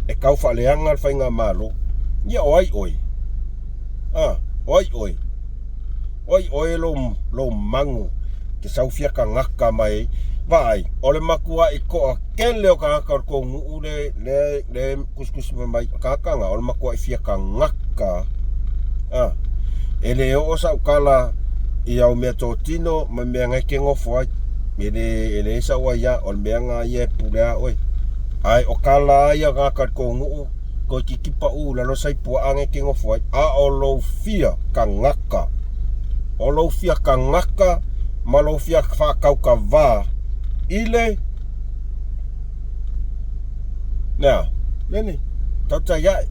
e tau faaleaga le faigamalo. Ia o ai oe? A, o ai oe? O ai oe lou, lou magu ke sau fia tagata mai ai? Vaai, o le matuai toatele o tagata o le tou nuu le, le, le tusitusi fai mai, o tagata na, o le matuai fia tagata. A, e le oo sau tala i au meatotino ma mea na e te nofo ai. E le, e leai sau aia, o le mea na ia e pule a oe. Ae o tala a ia o tagata o le tou nuu, toeitiiti pau i lalo sai puaa na e te nofo ai. A o lou fia tagata, o lou fia tagata ma lou fia faataukavā i le Nea, nene, tautai ae.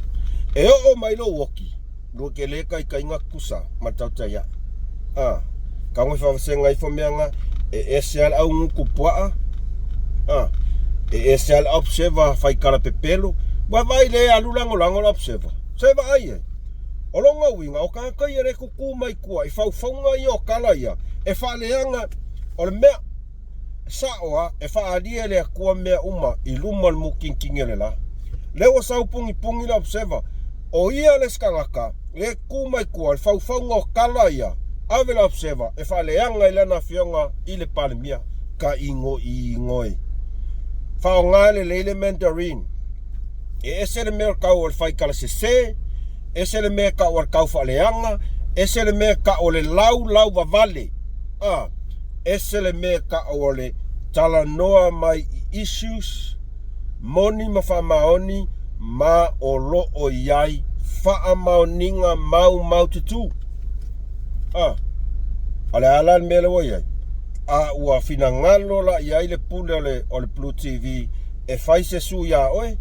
E oo mai lou oki, lua ke le taitaiga tutusa ma le tautai ae. A, tago i faavasega ifo mea na, e ese lava le au gutu puaa, a, e ese lava le observer fai tala pepelo. Ua vaai le alu lagolago le observer. Se vaai ai. O lona uiga, o tagata ia le tutu mai tua i faufauga ia o tala ia, e faaleaga, o le mea, Sao a, e faaalia e le Atua mea uma i luma o le mutinitini o le la. Lea ua sau pugipugī le observer, o ia le isi tagata lea e tu mai tua i le faufauga o tala ia, ave le observer e faaleaga i lana afioga i le Palemia. Ka igoigo e. Faaaoga lelei le Mandarin. E ese le mea o le tau o le faitala sese, ese le mea e tau o le tau faaleaga, ese le mea e tau o le laulauvavale. A. Ese le mea tau o le talanoa mai i issues moni ma faamaoni ma o lo o i ai faamaoniga maumaututu. A, o le a la le mea lea ua i ai? A ua finagalo la i ai le pule o le, o le Blue TV e fai se sui iā oe?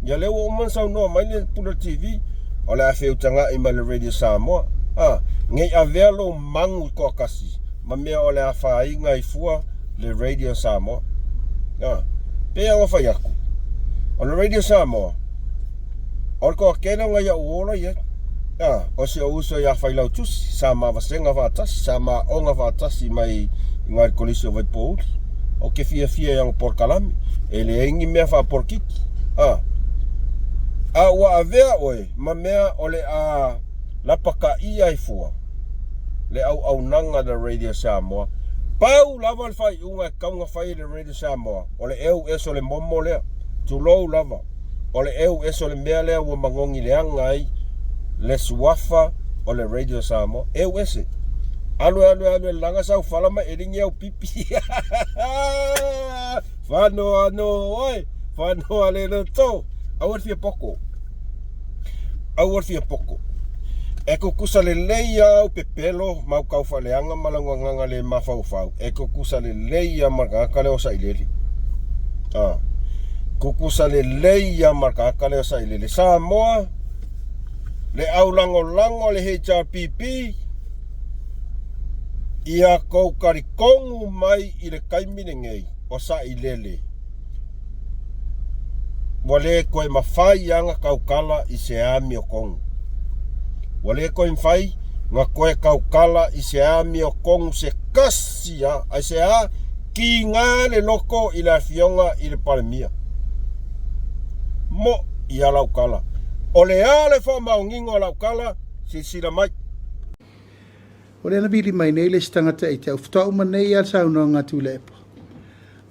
Ia lea ua uma ona saunoa mai le pule o le TV, o le a feutaga'i ma le Radio Samoa. A, nei avea lou magu i toatasi ma mea o le afaina ai fua le Radio Samoa. A, pei lava ona fai atu, o le Radio Samoa, o le toatele o nai a'u ola i ai. A, o si ou uso ia Failautusi, sa ma vasega faatasi, sa ma aoga faatasi mai i ina i le Kolisi o Vaipouli. Ou te fiafia i ana polokalame, e leai ni mea faapolokiki. A, a ua avea oe ma mea o le a lapataia ai fua le auaunaga a le Radio Samoa. Pau lava le faaiuga e tatau ona fai e le Radio Samoa, o le eu ese o le momo lea, tulou lava, o le eu ese o le mea lea ua magogi leaga ai le suafa o le Radio Samoa. Eu ese. Alu e alu e alu e laga sau fala ma eligi au pipi. Whanoa no oe, whanoa le loto. Aua le fia poko. Aua le fia poko. E kukusa lelei a au pepelo ma au kaufaleaga ma lau gagaga le mafaufau. E kukusa lelei a ma le tagata lea o Sailele. A. Kukusa lelei a ma le tagata lea o Sailele. Samoa, le au lagolago a le HRPP, ia kou talitonu mai i le taimi lenei o Sailele. Ua le toe mafai lava ona tautala i se amiotonu. Ua le toe mafai ona toe tautala i se amiotonu se tasi lava. Aisea? Kiga le loto i le Afioga i le Palemia. Mo'i lava lau tala. O le a le faamaoniga o lau tala? Silasila mai. O lea na vili mai nei le isi tagata i te au faatoa uma nei lava le saunoaga a Tuilaepa.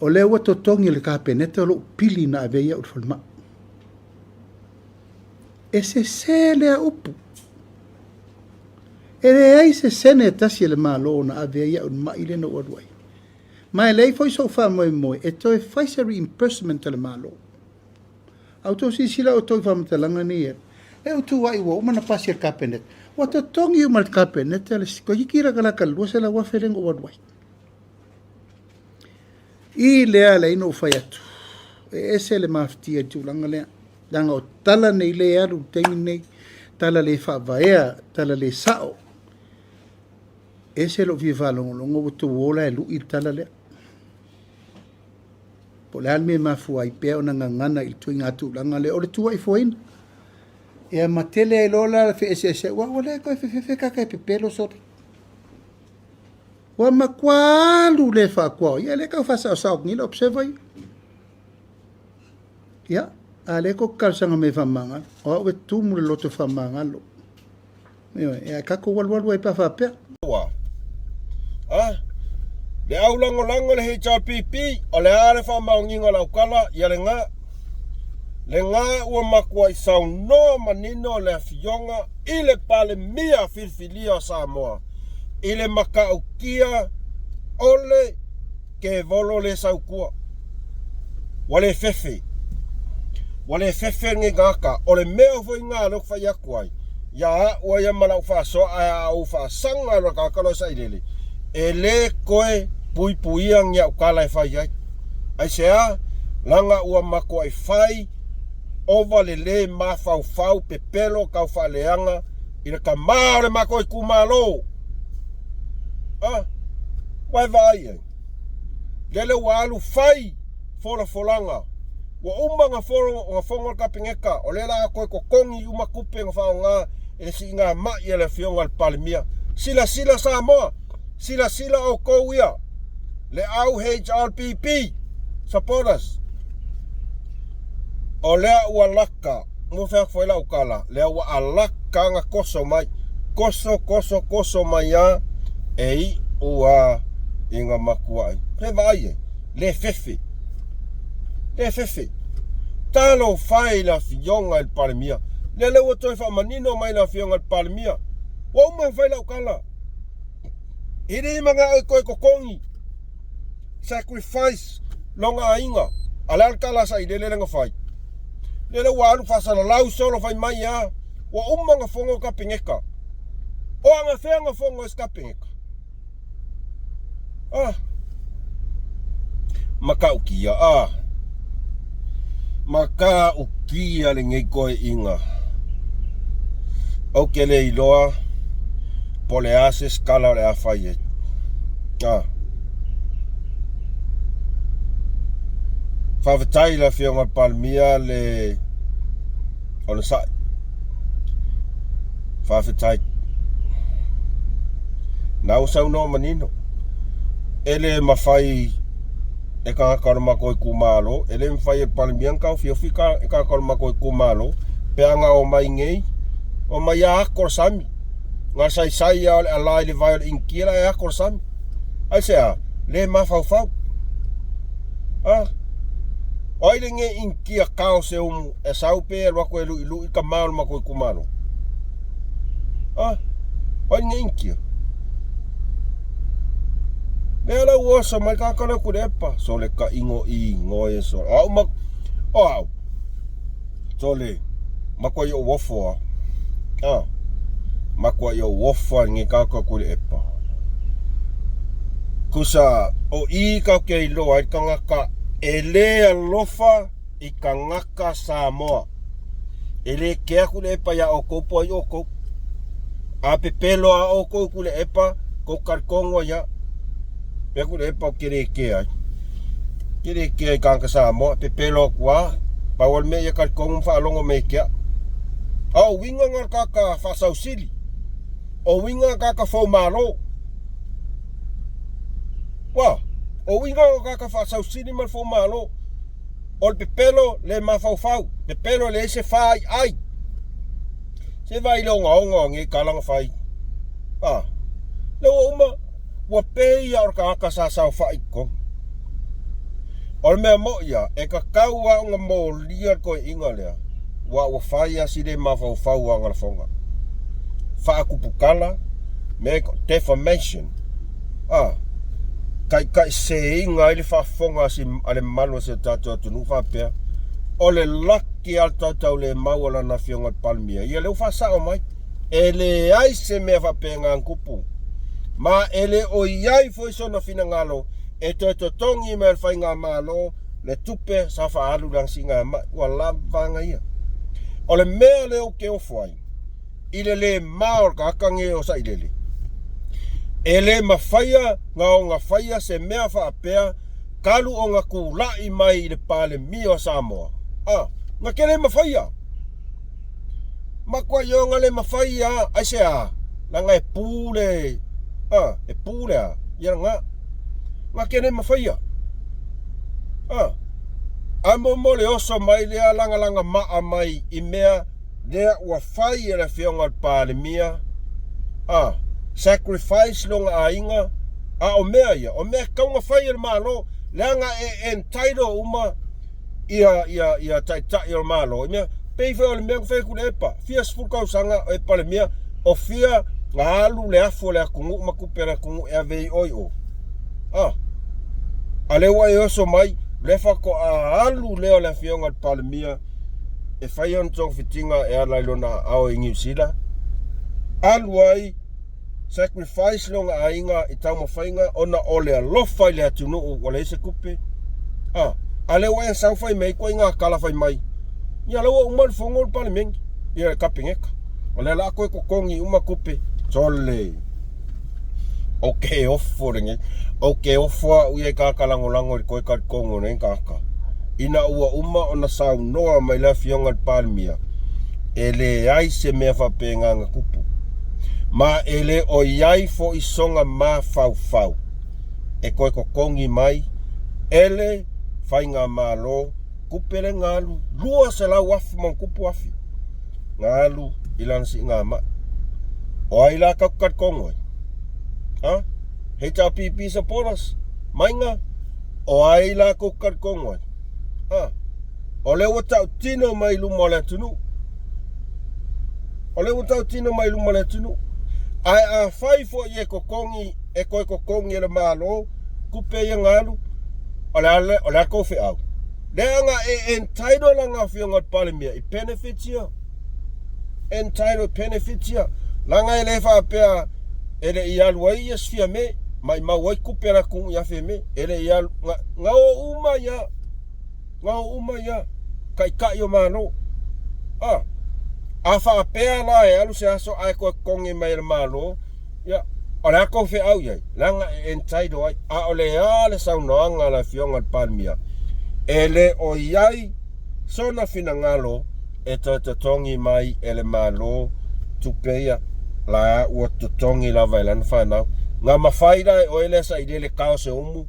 O lea ua totogi e le Kapeneta lou pili na ave ai au i le falemai. E sese lea upu. E leai se sene e tasi a le Malo na ave ai au i le mai lea na ou alu ai. Ma e leai foi sou faamoemoe e toe fai se reimbursement a le Malo. A outou silasila outou i faamatalaga nei e, e ou tu ai ua uma ona pasi e le Kapeneta. Ua totogi uma e le Kapeneta le toeitiiti latalata i le $200,000 lea na ou alu ai. I lea ala ai na ou fai atu, e ese le mafatia i le tulaga lea, leaga o tala nei lea e alu i le taimi lenei, tala le faavaea, tala le sao. E ese lou fia faalogologo ua outou o la e lui le tala lea. Po o le a le mea e mafua ai pea ona gagana i le ituaiga tulaga lea o le tuuaifoaina. Ia ma tele ai loa la le feeseeseai, aua ua le toe fefefe tagata e pepelo sole. Ua matua alu le faakuao, ia lea tau faasaosao atu nei le observer ia. Ia, a lea tou te talosaga mai e faamagalo, o au e tumu le loto faamagalo. Ioe, ae tatou alualu ai pe a faapea. Ua. A? Le au lagolago le HRPP, o le a le faamaoniga o lau tala, ia lena. Lena ua matuai saunoa manino le Afioga i le Palemia filifilia o Samoa i le matautia o le kevolo le sautua. Ua le fefe. Ua le fefe lenei tagata. O le mea foi lena lea ou te fai atu ai, ia a'u ai ma la'u faasoa ae a ou faasaga loa i le tagata loa e sailele, e le toe puipuia ni a'u tala e fai ai. Aisea? Leaga ua matuai fai ova le le mafaufau pepelo taufaaleaga i le tama o le matou itumalo. A, ua e vaai ai? Lele ua alu fai folafolaga. Ua uma ona fono le Kapeneta, o lea o le a toe totogi uma tupe na faaaoga e le siigamai a le Afioga i le Palemia. Silasila Samoa, silasila outou ia, le au HRPP supporters. O lea ua laka, ua fai atu foi lau tala, lea ua alaka ona toso mai, toso, toso, toso mai lava e iu lava ina matuai. Pe vaai ai, le fefe, le fefe. Talofa e i le Afioga i le Palemia, lea lea ua toe faamanino mai le Afioga i le Palemia, ua uma ona fai lau tala, e le manao e toe totogi. Sacrifice lona aiga. A le a le tala a Sailele lea na fai? Lea ua alu faasalalau solo fai mai a ua uma ona fono le Kapeneta. O anafea na fono ai se Kapeneta? Ah. Matautia ah. Matautia lenei toeaiina. Ou te le iloa po o le a se tala o le a fai ai. Ah. Faafetai i le Afioga i le Palemia le onosai. Faafetai. Na ua saunoa manino. E le mafai e tagata o le matou itumalo, e le mafai e le Palemia ona taofiofi e tagata o le matou itumalo pe a na omai nei, omai a ato le sami. Na saisai lava o le ala i le vae o le Initia la e ato le sami. Aisea? Le mafaufau. A? O ai lenei Initia kao se umu e sau pe alu atu e luʻiluʻi tama o le matou itumalo? A? O ai lenei Initia? Lea la ua oso mai tagata lea Tuilaepa. Sole taʻigo ʻigo e sole. O au ma o au. Sole, matuai ou ofo a. A. Matuai ou ofo a lenei tagata Tuilaepa. Tusa o i tatou te iloa ai le tagata e le alofa i tagata Samoa. E le kea Tuilaepa iā outou po o ai outou. A pepelo lava outou i Tuilaepa, tou talitonu ai lava. Pea Tuilaepa ou te le kea ai. Te le kea i tagata Samoa, pepelo atu lava. Pau lava le mea ia talitonu ma faalogo mai e kea. A o uiga na o le tagata faasausili. O uiga na o le tagata foumalo. Ua, o uiga na o le tagata faasausili ma le foumalo. O le pepelo le mafaufau, pepelo e leai se faiai. Se vaai i le ogaoga o nei tala na fai. A, lea ua uma, ua pei lava o le tagata sa saofai i totonu. O le mea moni lava, e tatau lava ona molia le toeaina lea, aua ua fai lava si le mafaufau o ana lafoga. Faatuputala, me defamation, a, taitaiseseina ai le faafofoga a le mamalu o si o tatou atunuu faapea, o le laki lava o le tautaulemau a lana Afioga i le Palemia, ia lea ua faasao mai. E leai se mea faapena kupu. Ma e le o i ai foi sona finagalo e toe totogi mai e le Faigamalo le tupe sa faaalu i lana siigamai. Ua lava aga ia. O le mea lea ou te ofo ai, i le le ma o le tagata nei o Sailele, e le mafaia na ona faia se mea faapea talu ona tulai mai i le Palemia o Samoa. A, na te le mafaia. Matuai ona le mafai a, aisea? Leaga e pu le, a, e pu le a, ia lena. Na te le mafaia. A, a mo mo le oso mai lea lagalaga maa mai i mea lea ua fai e le afioga i le Palemia, a, sacrifice lona aiga, a o mea ia, o mea e tatau ona fai e le Malo, leaga e entitle uma ia, ia, ia taitai o le Malo, i mea, pei foi o le mea na fai atu i le EPA, fia sefulu tausaga o e Palemia, o fia na alu le afu o le atunuu ma tupe a le atunuu e ave i o i o. A, a lea ua e oso mai, lea faatoa alu lea o le afioga i le Palemia e fai ona togafitiga e ala i lona aao i Niu Sila, alu ai sacrifice lona aiga i taumafaiga ona o le alofa i le atunuu ua leai se tupe. A, a lea ua e sau fai mai ituaiga tala fai mai, ia la ua uma le fono le Palemene, ia le Kapeneta. O lea la a toe totogi uma tupe. Sole. Ou te ofo lenei. Ou te ofo au ia i tagata lagolago i le toe talitonu o nei tagata. Ina ua uma ona saunoa mai le Afioga i le Palemia, e leai se mea faapena na tupu. Ma e le o i ai foi sona mafaufau e toe totogi mai e le Faigamalo tupe le na alu 200,000 ma ona tupu afe na alu i lana siigamai. O ai la tatou te talitonu ai? Ha? HRPP supporters? Maiga? O ai la tou te talitonu ai? Ha? O lea ua tautino mai i luma o le atunuu. O lea ua tautino mai i luma o le atunuu. Ae afai foi e totogi, e toe totogi e le Malo tupe ia na alu, o le a, o le a tou feau? Leaga e entitle lana afioga i le Palemia i benefits ia. Entitled benefits ia. Leaga e le faapea e le i alu ai ia Fiame, maimau ai tupe a le atunuu ia Fiame. E le i alu, na, na o uma ia. Na o uma ia. Taitai o Malo. A, a faapea la e alu se aso ae toe totogi mai e le Malo, ia, o le a tou feau i ai? Leaga e entitle ai. A o le a le saunoaga a le Afioga i le Palemia? E le o i ai sona finagalo e toe totogi mai e le Malo tupe ia la ua totogi lava e lana fanau. Na mafai la e oe lea sailele kao se umu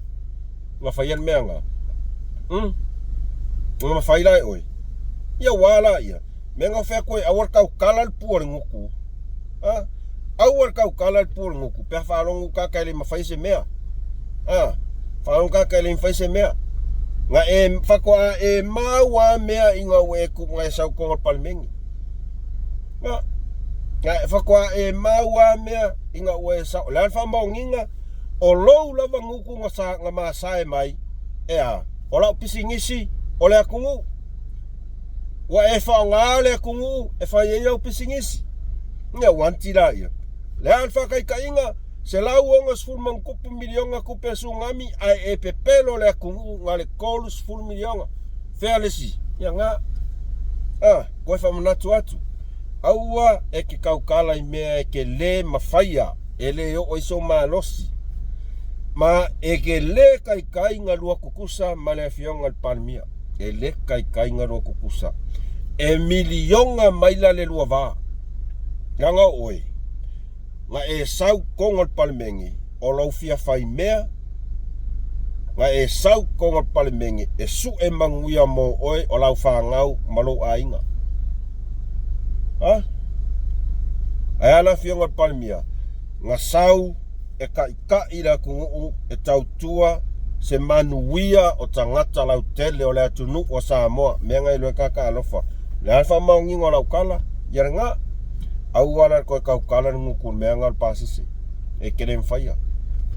na faia le mea na? Hmm? Na mafai la e oe? Ia ua la ia. Mea na fai atu ai, aua le tautala le pua o le gutu. Ha? Aua le tautala le pua o le gutu. Pe a faalogo kaka e le mafai se mea. Ha? Faalogo kaka e le mafai se mea. Na e faatoa e mau a mea ina ua e tu na e sau tonu o le Palemene. Na, na e faatoa e mau a mea ina ua e sau. O le a le faamaoniga? O lou lava gutu na, sa, na masae mai, e a? O lau pisinisi, o le atunuu. Ua e faaaoga le atunuu e fai ai au pisinisi. Ia ua anti laia. Le a le faataitaiga, $160 miliona tupe a Sugami ae e pepelo le atunuu na le $30 miliona. Fea le isi? Ia na. A, koe faamanatu atu. Aua e ke tautala i mea e ke le mafaia, e le oo ai sou malosi. Ma e ke le kaikai galua tutusa ma le Afioga i le Palemia. E le kaikai galua tutusa. E miliona maila le lua va. Leaga o oe, na e sau tonu o le Palemene, o lou fia fai mea, na e sau tonu o le Palemene e sue manuia mo oe o lau fanau ma lou aiga. Ha? Ae a le Afioga i le Palemia? Na sau e taʻitaʻi le atunuu e tautua se manuia o tagata lautele o le atunuu o Samoa. Mea na iloa e kaka alofa. O le a le faamaoniga o lau tala? Ia lena. Aua la le toe tautala le gutu i le mea lena o le pasese. E te le mafaia.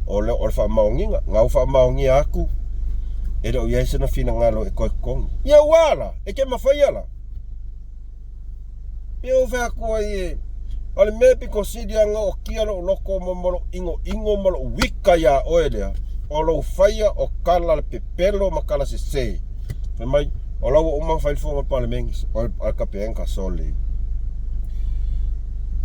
O le, o le faamaoniga. Na ou faamaonia atu, e le o i ai sona finagalo e toe totogi. Ia ua la, e te mafaia la. Pe o fai atu ai e. O le mea pito sili aga okia lou loto ma ma lou inoino ma lou wika iā oe lea, o lou faia o tala le pepelo ma tala sese. Fai mai, o la ua uma ona fai le fono a le Palemene, o le Kapeneta, sole.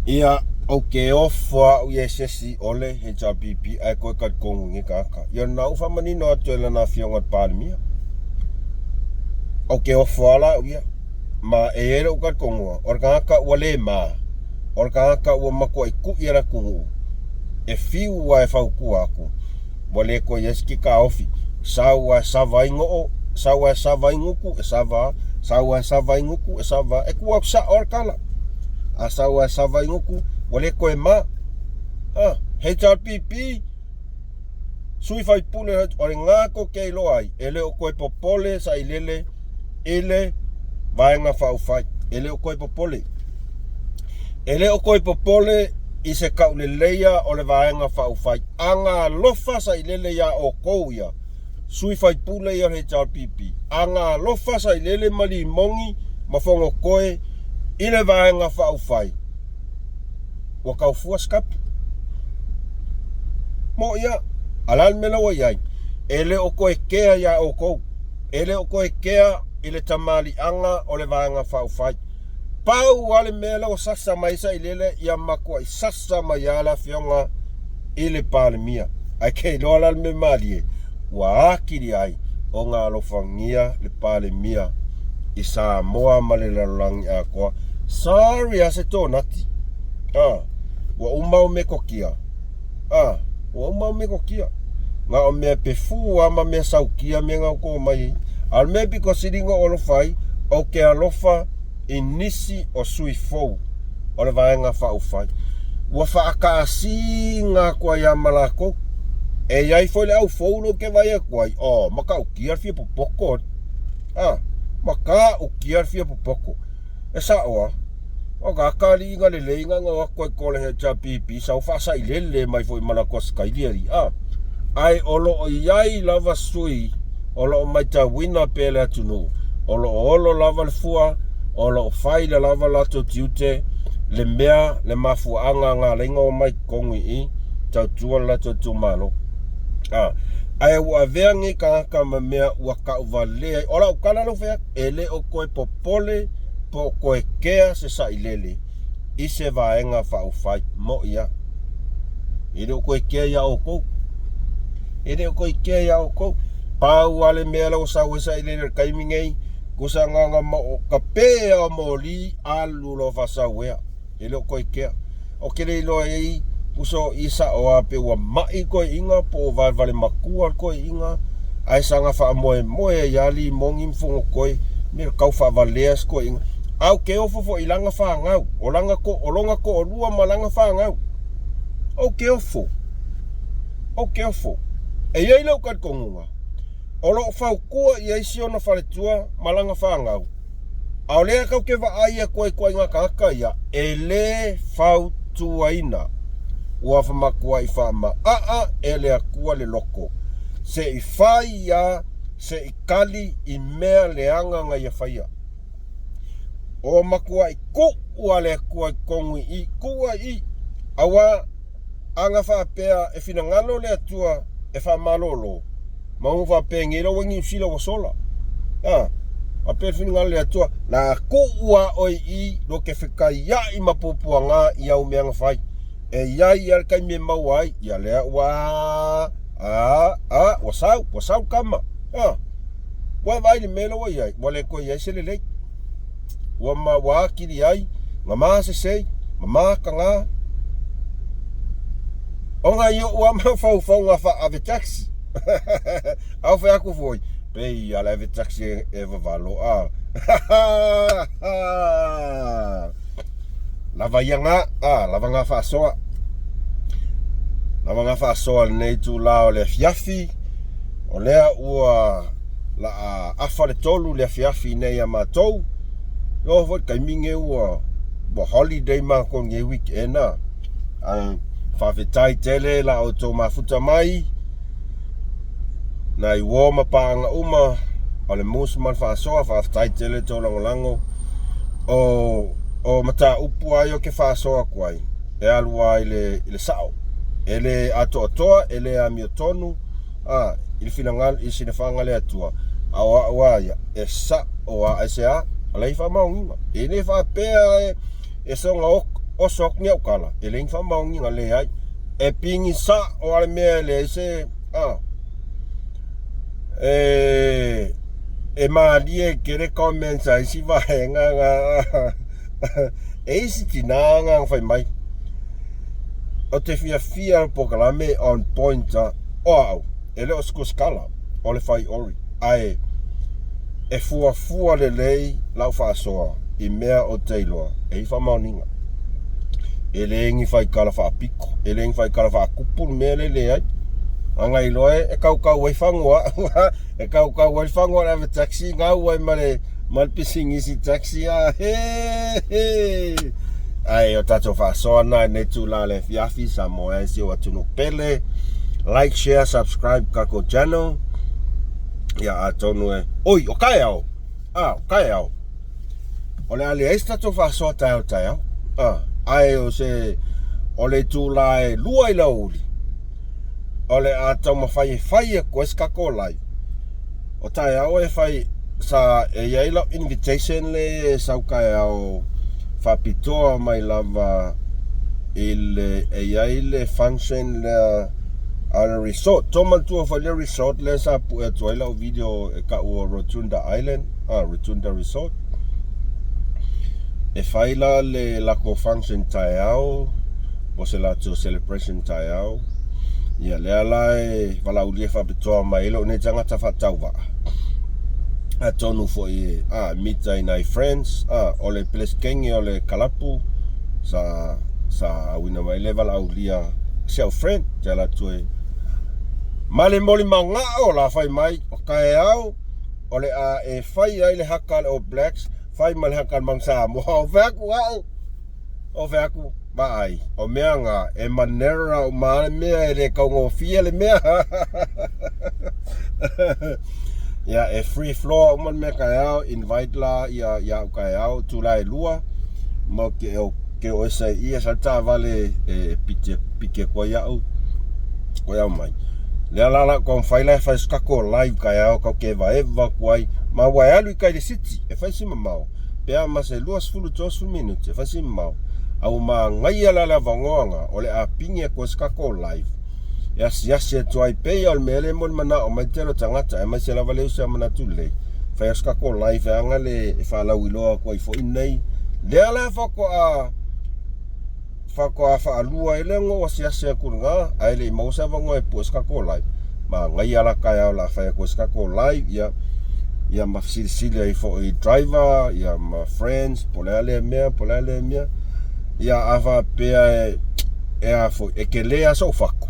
Ia, ou te ofo au ia i se isi o le HRPP ae toe talitonu i nei tagata. Ia na ou faamanino atu e lana afioga i le Palemia. Ou te ofo lava la au ia. Ma e i ai lou talitonuga, o le tagata ua le ma, o le tagata ua matuai ku'i e le atunuu, e fiu lava e fautua atu, ua le toe i ai se kikaofi. Sau lava e sava ai noo, sau lava e sava ai gutu, e sava lava. Sau lava e sava ai gutu, e sava lava. E tuu atu sao lava le tala. A sau lava e sava ai gutu, ua le toe ma. Ah, HRPP, sui faipule, o lena tou te iloa ai, e le o toe popole sailele i le Vaega Faaupufai. E le o toe popole. E le o toe popole i se tauleleia o le Vaega Faaupufai. Aga alofa sailele iā outou ia sui faipule ia o le HRPP. Aga alofa sailele ma Limogi ma Fonotoe i le Vaega Faaupufai. Ua taufua se kapu. Moʻi a. A o le a le mea la ua i ai? E le o toe kea iā outou. E le o toe kea i le tamaliiaga o le Vaega Faaupufai. Pau lava le mea la ua sasa mai ai Sailele, ia matuai sasa mai lava le afioga i le Palemia. Ae ke iloa la le mea malie, ua atili ai ona alofagia le Palemia i Samoa ma le lalolagi atoa. Sorry lava se tonati. Ah, ua uma au metotia. Ah, ua uma au metotia. Na o mea pefu lava ma mea saukia mea na outou omai ai. A o le mea pito sili ona ou alofa ai, ou te alofa i nisi o sui fou o le Vaega Faaupufai. Ua faataasiga atu ai lava ma latou. E i ai foi le au fou lea ou te vaai atu ai, oh, matautia le fia popoto. Ah, matautia le fia popoto. E sao lava. O ka akaliiga lelei na o atu ai ko le HRPP sau faasailele mai foi ma latou asikaili alii a. Ae o lo o i ai lava sui o lo o maitauina pea le atunuu, o lo o olo lava le fua, o lo o fai le lava latou tiute, le mea, le mafuaaga na ala ai ona omai totonu i i, tautua le latou itumalo. A, ae ua avea nei tagata ma mea ua tauvalea ai. O lau tala lau fai atu, e le o toe popole po o toe kea se sailele i se vaega faaupufai. Moʻi lava. E le o toe kea iā outou. E le o toe kea iā outou. Pau lava le mea la ua sau ai sailele i le taimi nei, tusa na ona kape lava o moli alu loa faasauea. E le o toe kea. Ou te le iloa ai uso i sao lava pe ua maʻi toeaiina po ua valevale matua le toeaiina ae saga faamoemoe ai lava Limogi ma Fonotoe me tau faavalea se toeaiina. Ae ou te ofo foi i lana fanau, o lana to, o lona toalua ma lana fanau. Ou te ofo. Ou te ofo. E i ai lou talitonuga, o lo o fautua i ai si ona faletua ma lana fanau. A o lea tatou te vaai atu ai i ituaiga tagata ia, e le fautuaina. Ua matuai faamaaa e le Atua le loto, se i fai ia, se i kali i mea leaga na ia faia. O matuai tuu a le Atua i totonu i i, tuu ai i i, aua Ana faapea e finagalo le Atua e faamalolo, ma ua faapea nei la ua Niu Sila ua sola. A, faapea le finagalo le Atua, la tuu a oe i lo te fekaiaʻi ma puapuaga i au mea na fai. E i ai ia le taimi e maua ai, ia lea ua a, a, ua sau, ua sau kama. A, ua vaai le mea la ua i ai, ua le toe i ai se lelei. Ua ma ua atili ai nga masesei ma makagā. Ona i oʻu a mafaufauga faa-ave taxi. Au fai atu foi, pei a le ave taxi e, e vavalo a. Lava ia ngā, a, lava ngā faasoa. Lava ngā faasoa lenei itulā o le afiafi, o lea ua la a afa le tolu le afiafi nei ia matou. Iloa foi le taimi nei ua ua holiday matou nei weekend a. Ae faafetai tele la outou mafuta mai nai uo ma paaga uma o le Moose ma le Faasoa, faafetai tele tou lagolago. O O mataupu lava ia ou te faasoa atu ai, e alu lava i le, i le sao. E le atoatoa, e le amiotonu, a, i le finagalo, i sinafaga a le Atua, a o au lava ia, e sao lava. Aisea? O la e i ai faamaoniga. E le faapea e, e soona oso atu ni au tala, e leai ni faamaoniga, leai. E pigi sao lava le mea e leai se, a, e, e malie tele comments a isi vaega na e isi tinā na fai mai o te fiafia le polokalame on point a o au e le o se kusikala o le fai ori ae e fuafua lelei lau faasoa i mea o te iloa e i faamaoniga e le ni faikala faapiko e le ni faikala faakupu le mea le leai aga iloa e kaukau ai fagoa e kaukau ai le fagu o le ave taxi gau ai ma le ma le pisinisi taxi a he he ai o tatou faasoa na i nei tula le afiafi Samoa e si o atunuu pele like share subscribe kako channel ia atonu e oi o kaeao a o kaeao o le a leai se tatou faasoa taeao taeao a ae o se o le itula e 2 i le aoauli o le a taumafai e fai atu ai se tatou live. O taeao e fai sa e i ai lau invitation le e sau taeao faapitoa mai lava i le e i ai le function lea a le resort. Tou manatua foi le resort lea sa pue atu ai lau video e kau o Rotunda Island, ah, Rotunda Resort. E fai la le lakou function taeao po o se latou celebration taeao. Ia lea la e valaaulia faapitoa mai ai lou nei tagata faatauvaa. Atonu foi e a, mita i nai friends, a, o le pelesikenge o le kalapu sa, sa auina mai le valaaulia si au friend te ala atu e ma le molimagao la fai mai o taeao o le a e fai ai le haka a le All Blacks, fai ma le haka a le Manu Samoa. O fea atu au? O fea atu? Vaai, o mea nga, e manera uma le mea, e le taugofie le mea. Ia, e free floor uma le mea taeao, invite la ia, ia au taeao, tula e lua, ma ke o, ke o esa i ia sa taavale e pite, pike atu ai au, koe au mai. Lea la la taumafai la e fai se tatou live taeao tatou te evaeva atu ai, ma ua e alu i tai i le city, e fai si mamao. Pe a ma se 20 30 minute e fai si mamao, a ua manaia la le avanoa na o le a pine atu ai se tatou live e asiasi atu ai pei o le mea lea e molimanao mai le tele o tagata aemaise lava le uso ia manatu lelei fai atu se tatou live e aga le e faalauiloa atu ai foi nei lea la faatoa Faatoa faalua ai lea ona ou asiasi atu i lena, ae le i maua se avanoa e pue se tatou live. Manaia la taeao o le a fai atu ai se tatou live, ia, ia ma fesilisili ai foi i driver, ia ma friends, po o le a lea mea, po o le a lea mea. Ia a faapea e, e a foi, e tele lava sou fatu.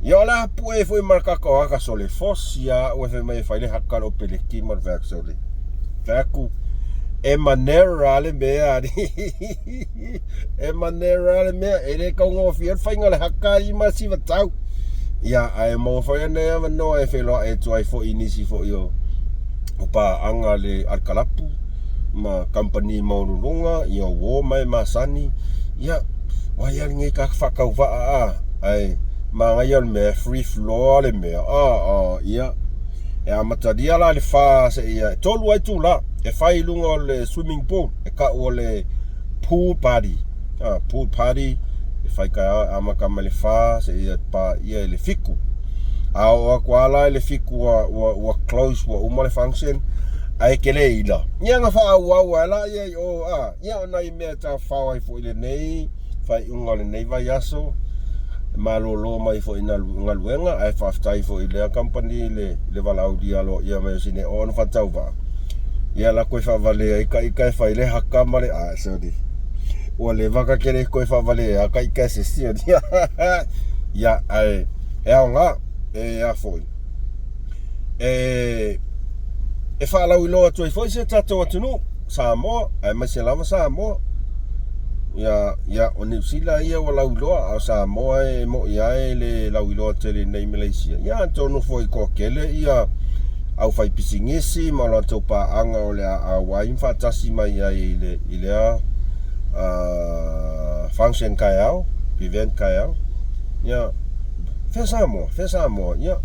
Ia o le a pue ai foi ma le tatou aka sole fosi a au e fai mai e fai le haka le opeleki ma le fai atu sole. Fai atu, e manera le mea, alii. E manera le mea, e le taugofie le faiga o le haka i ma sivatau. Ia, ae maua foi lenei avanoa e feiloai atu ai foi i nisi foi o, o paaga a le, a le kalapu ma kamupani maualuluga, ia uo ma e masani. Ia, o ai lava lenei tagata faatauvaa a, ae manaia o le mea, e free floor le mea. A, a, ia, e amatalia la i le fa seia, e 3 lava itula e fai i luga o le swimming pool, e kau o le pool party a pool party e fai taeao e amata mai le fa seia paia i le fitu a oo atu a la i le fitu ua, ua, ua close ua uma le function ae ke le ila ia na faaauau ai la ia i o a ia o nai mea e tafafao ai foi lenei faaiuga o lenei vaiaso e malolo mai foi i galuega ae faafetai foi i lea kamupani i le, le valaaulia aloaia mai o sine o ona faatauvaa ia la koe faavalea ai ka ika e fai le haka ma le a sorry ua leva ka kele koe faavalea ka ika e sesi ia ae e aoga e a foi e e faalauiloa atu ai foi se tatou atunuu Samoa aemaise lava Samoa ia ia o Niu Sila ia ua lauiloa a o Samoa e mo'i lava e le lauiloa tele nei Malaysia ia atonu foi toatele ia aufaipisinisi ma o latou paaga o le a auai ma faatasi mai ai i le i lea function taeao, event taeao. Ia, fea Samoa, fea Samoa, ia,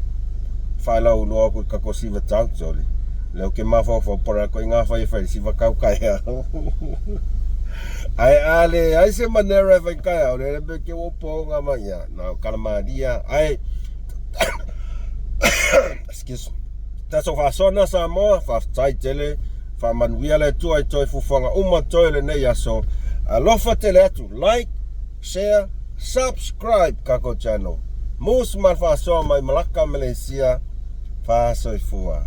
faelauiloa atu i tatou siva tau toli. Lea ou te mafaufau po o le a ituaiga fai e fai i le siva tau taeao. Ae a leai se manera e fai taeao, lea pe te ua poga mai, ia, na o Kalamalia. Ae, excuse me. Tatou faasoa na Samoa, faafetai tele, faamanuia le Atua i toe fuafuaga uma toe o lenei aso. Alofa tele atu, like, share, subscribe tatou channel. Mus ma le faasoa mai Malacca, Malaysia, faasoifua.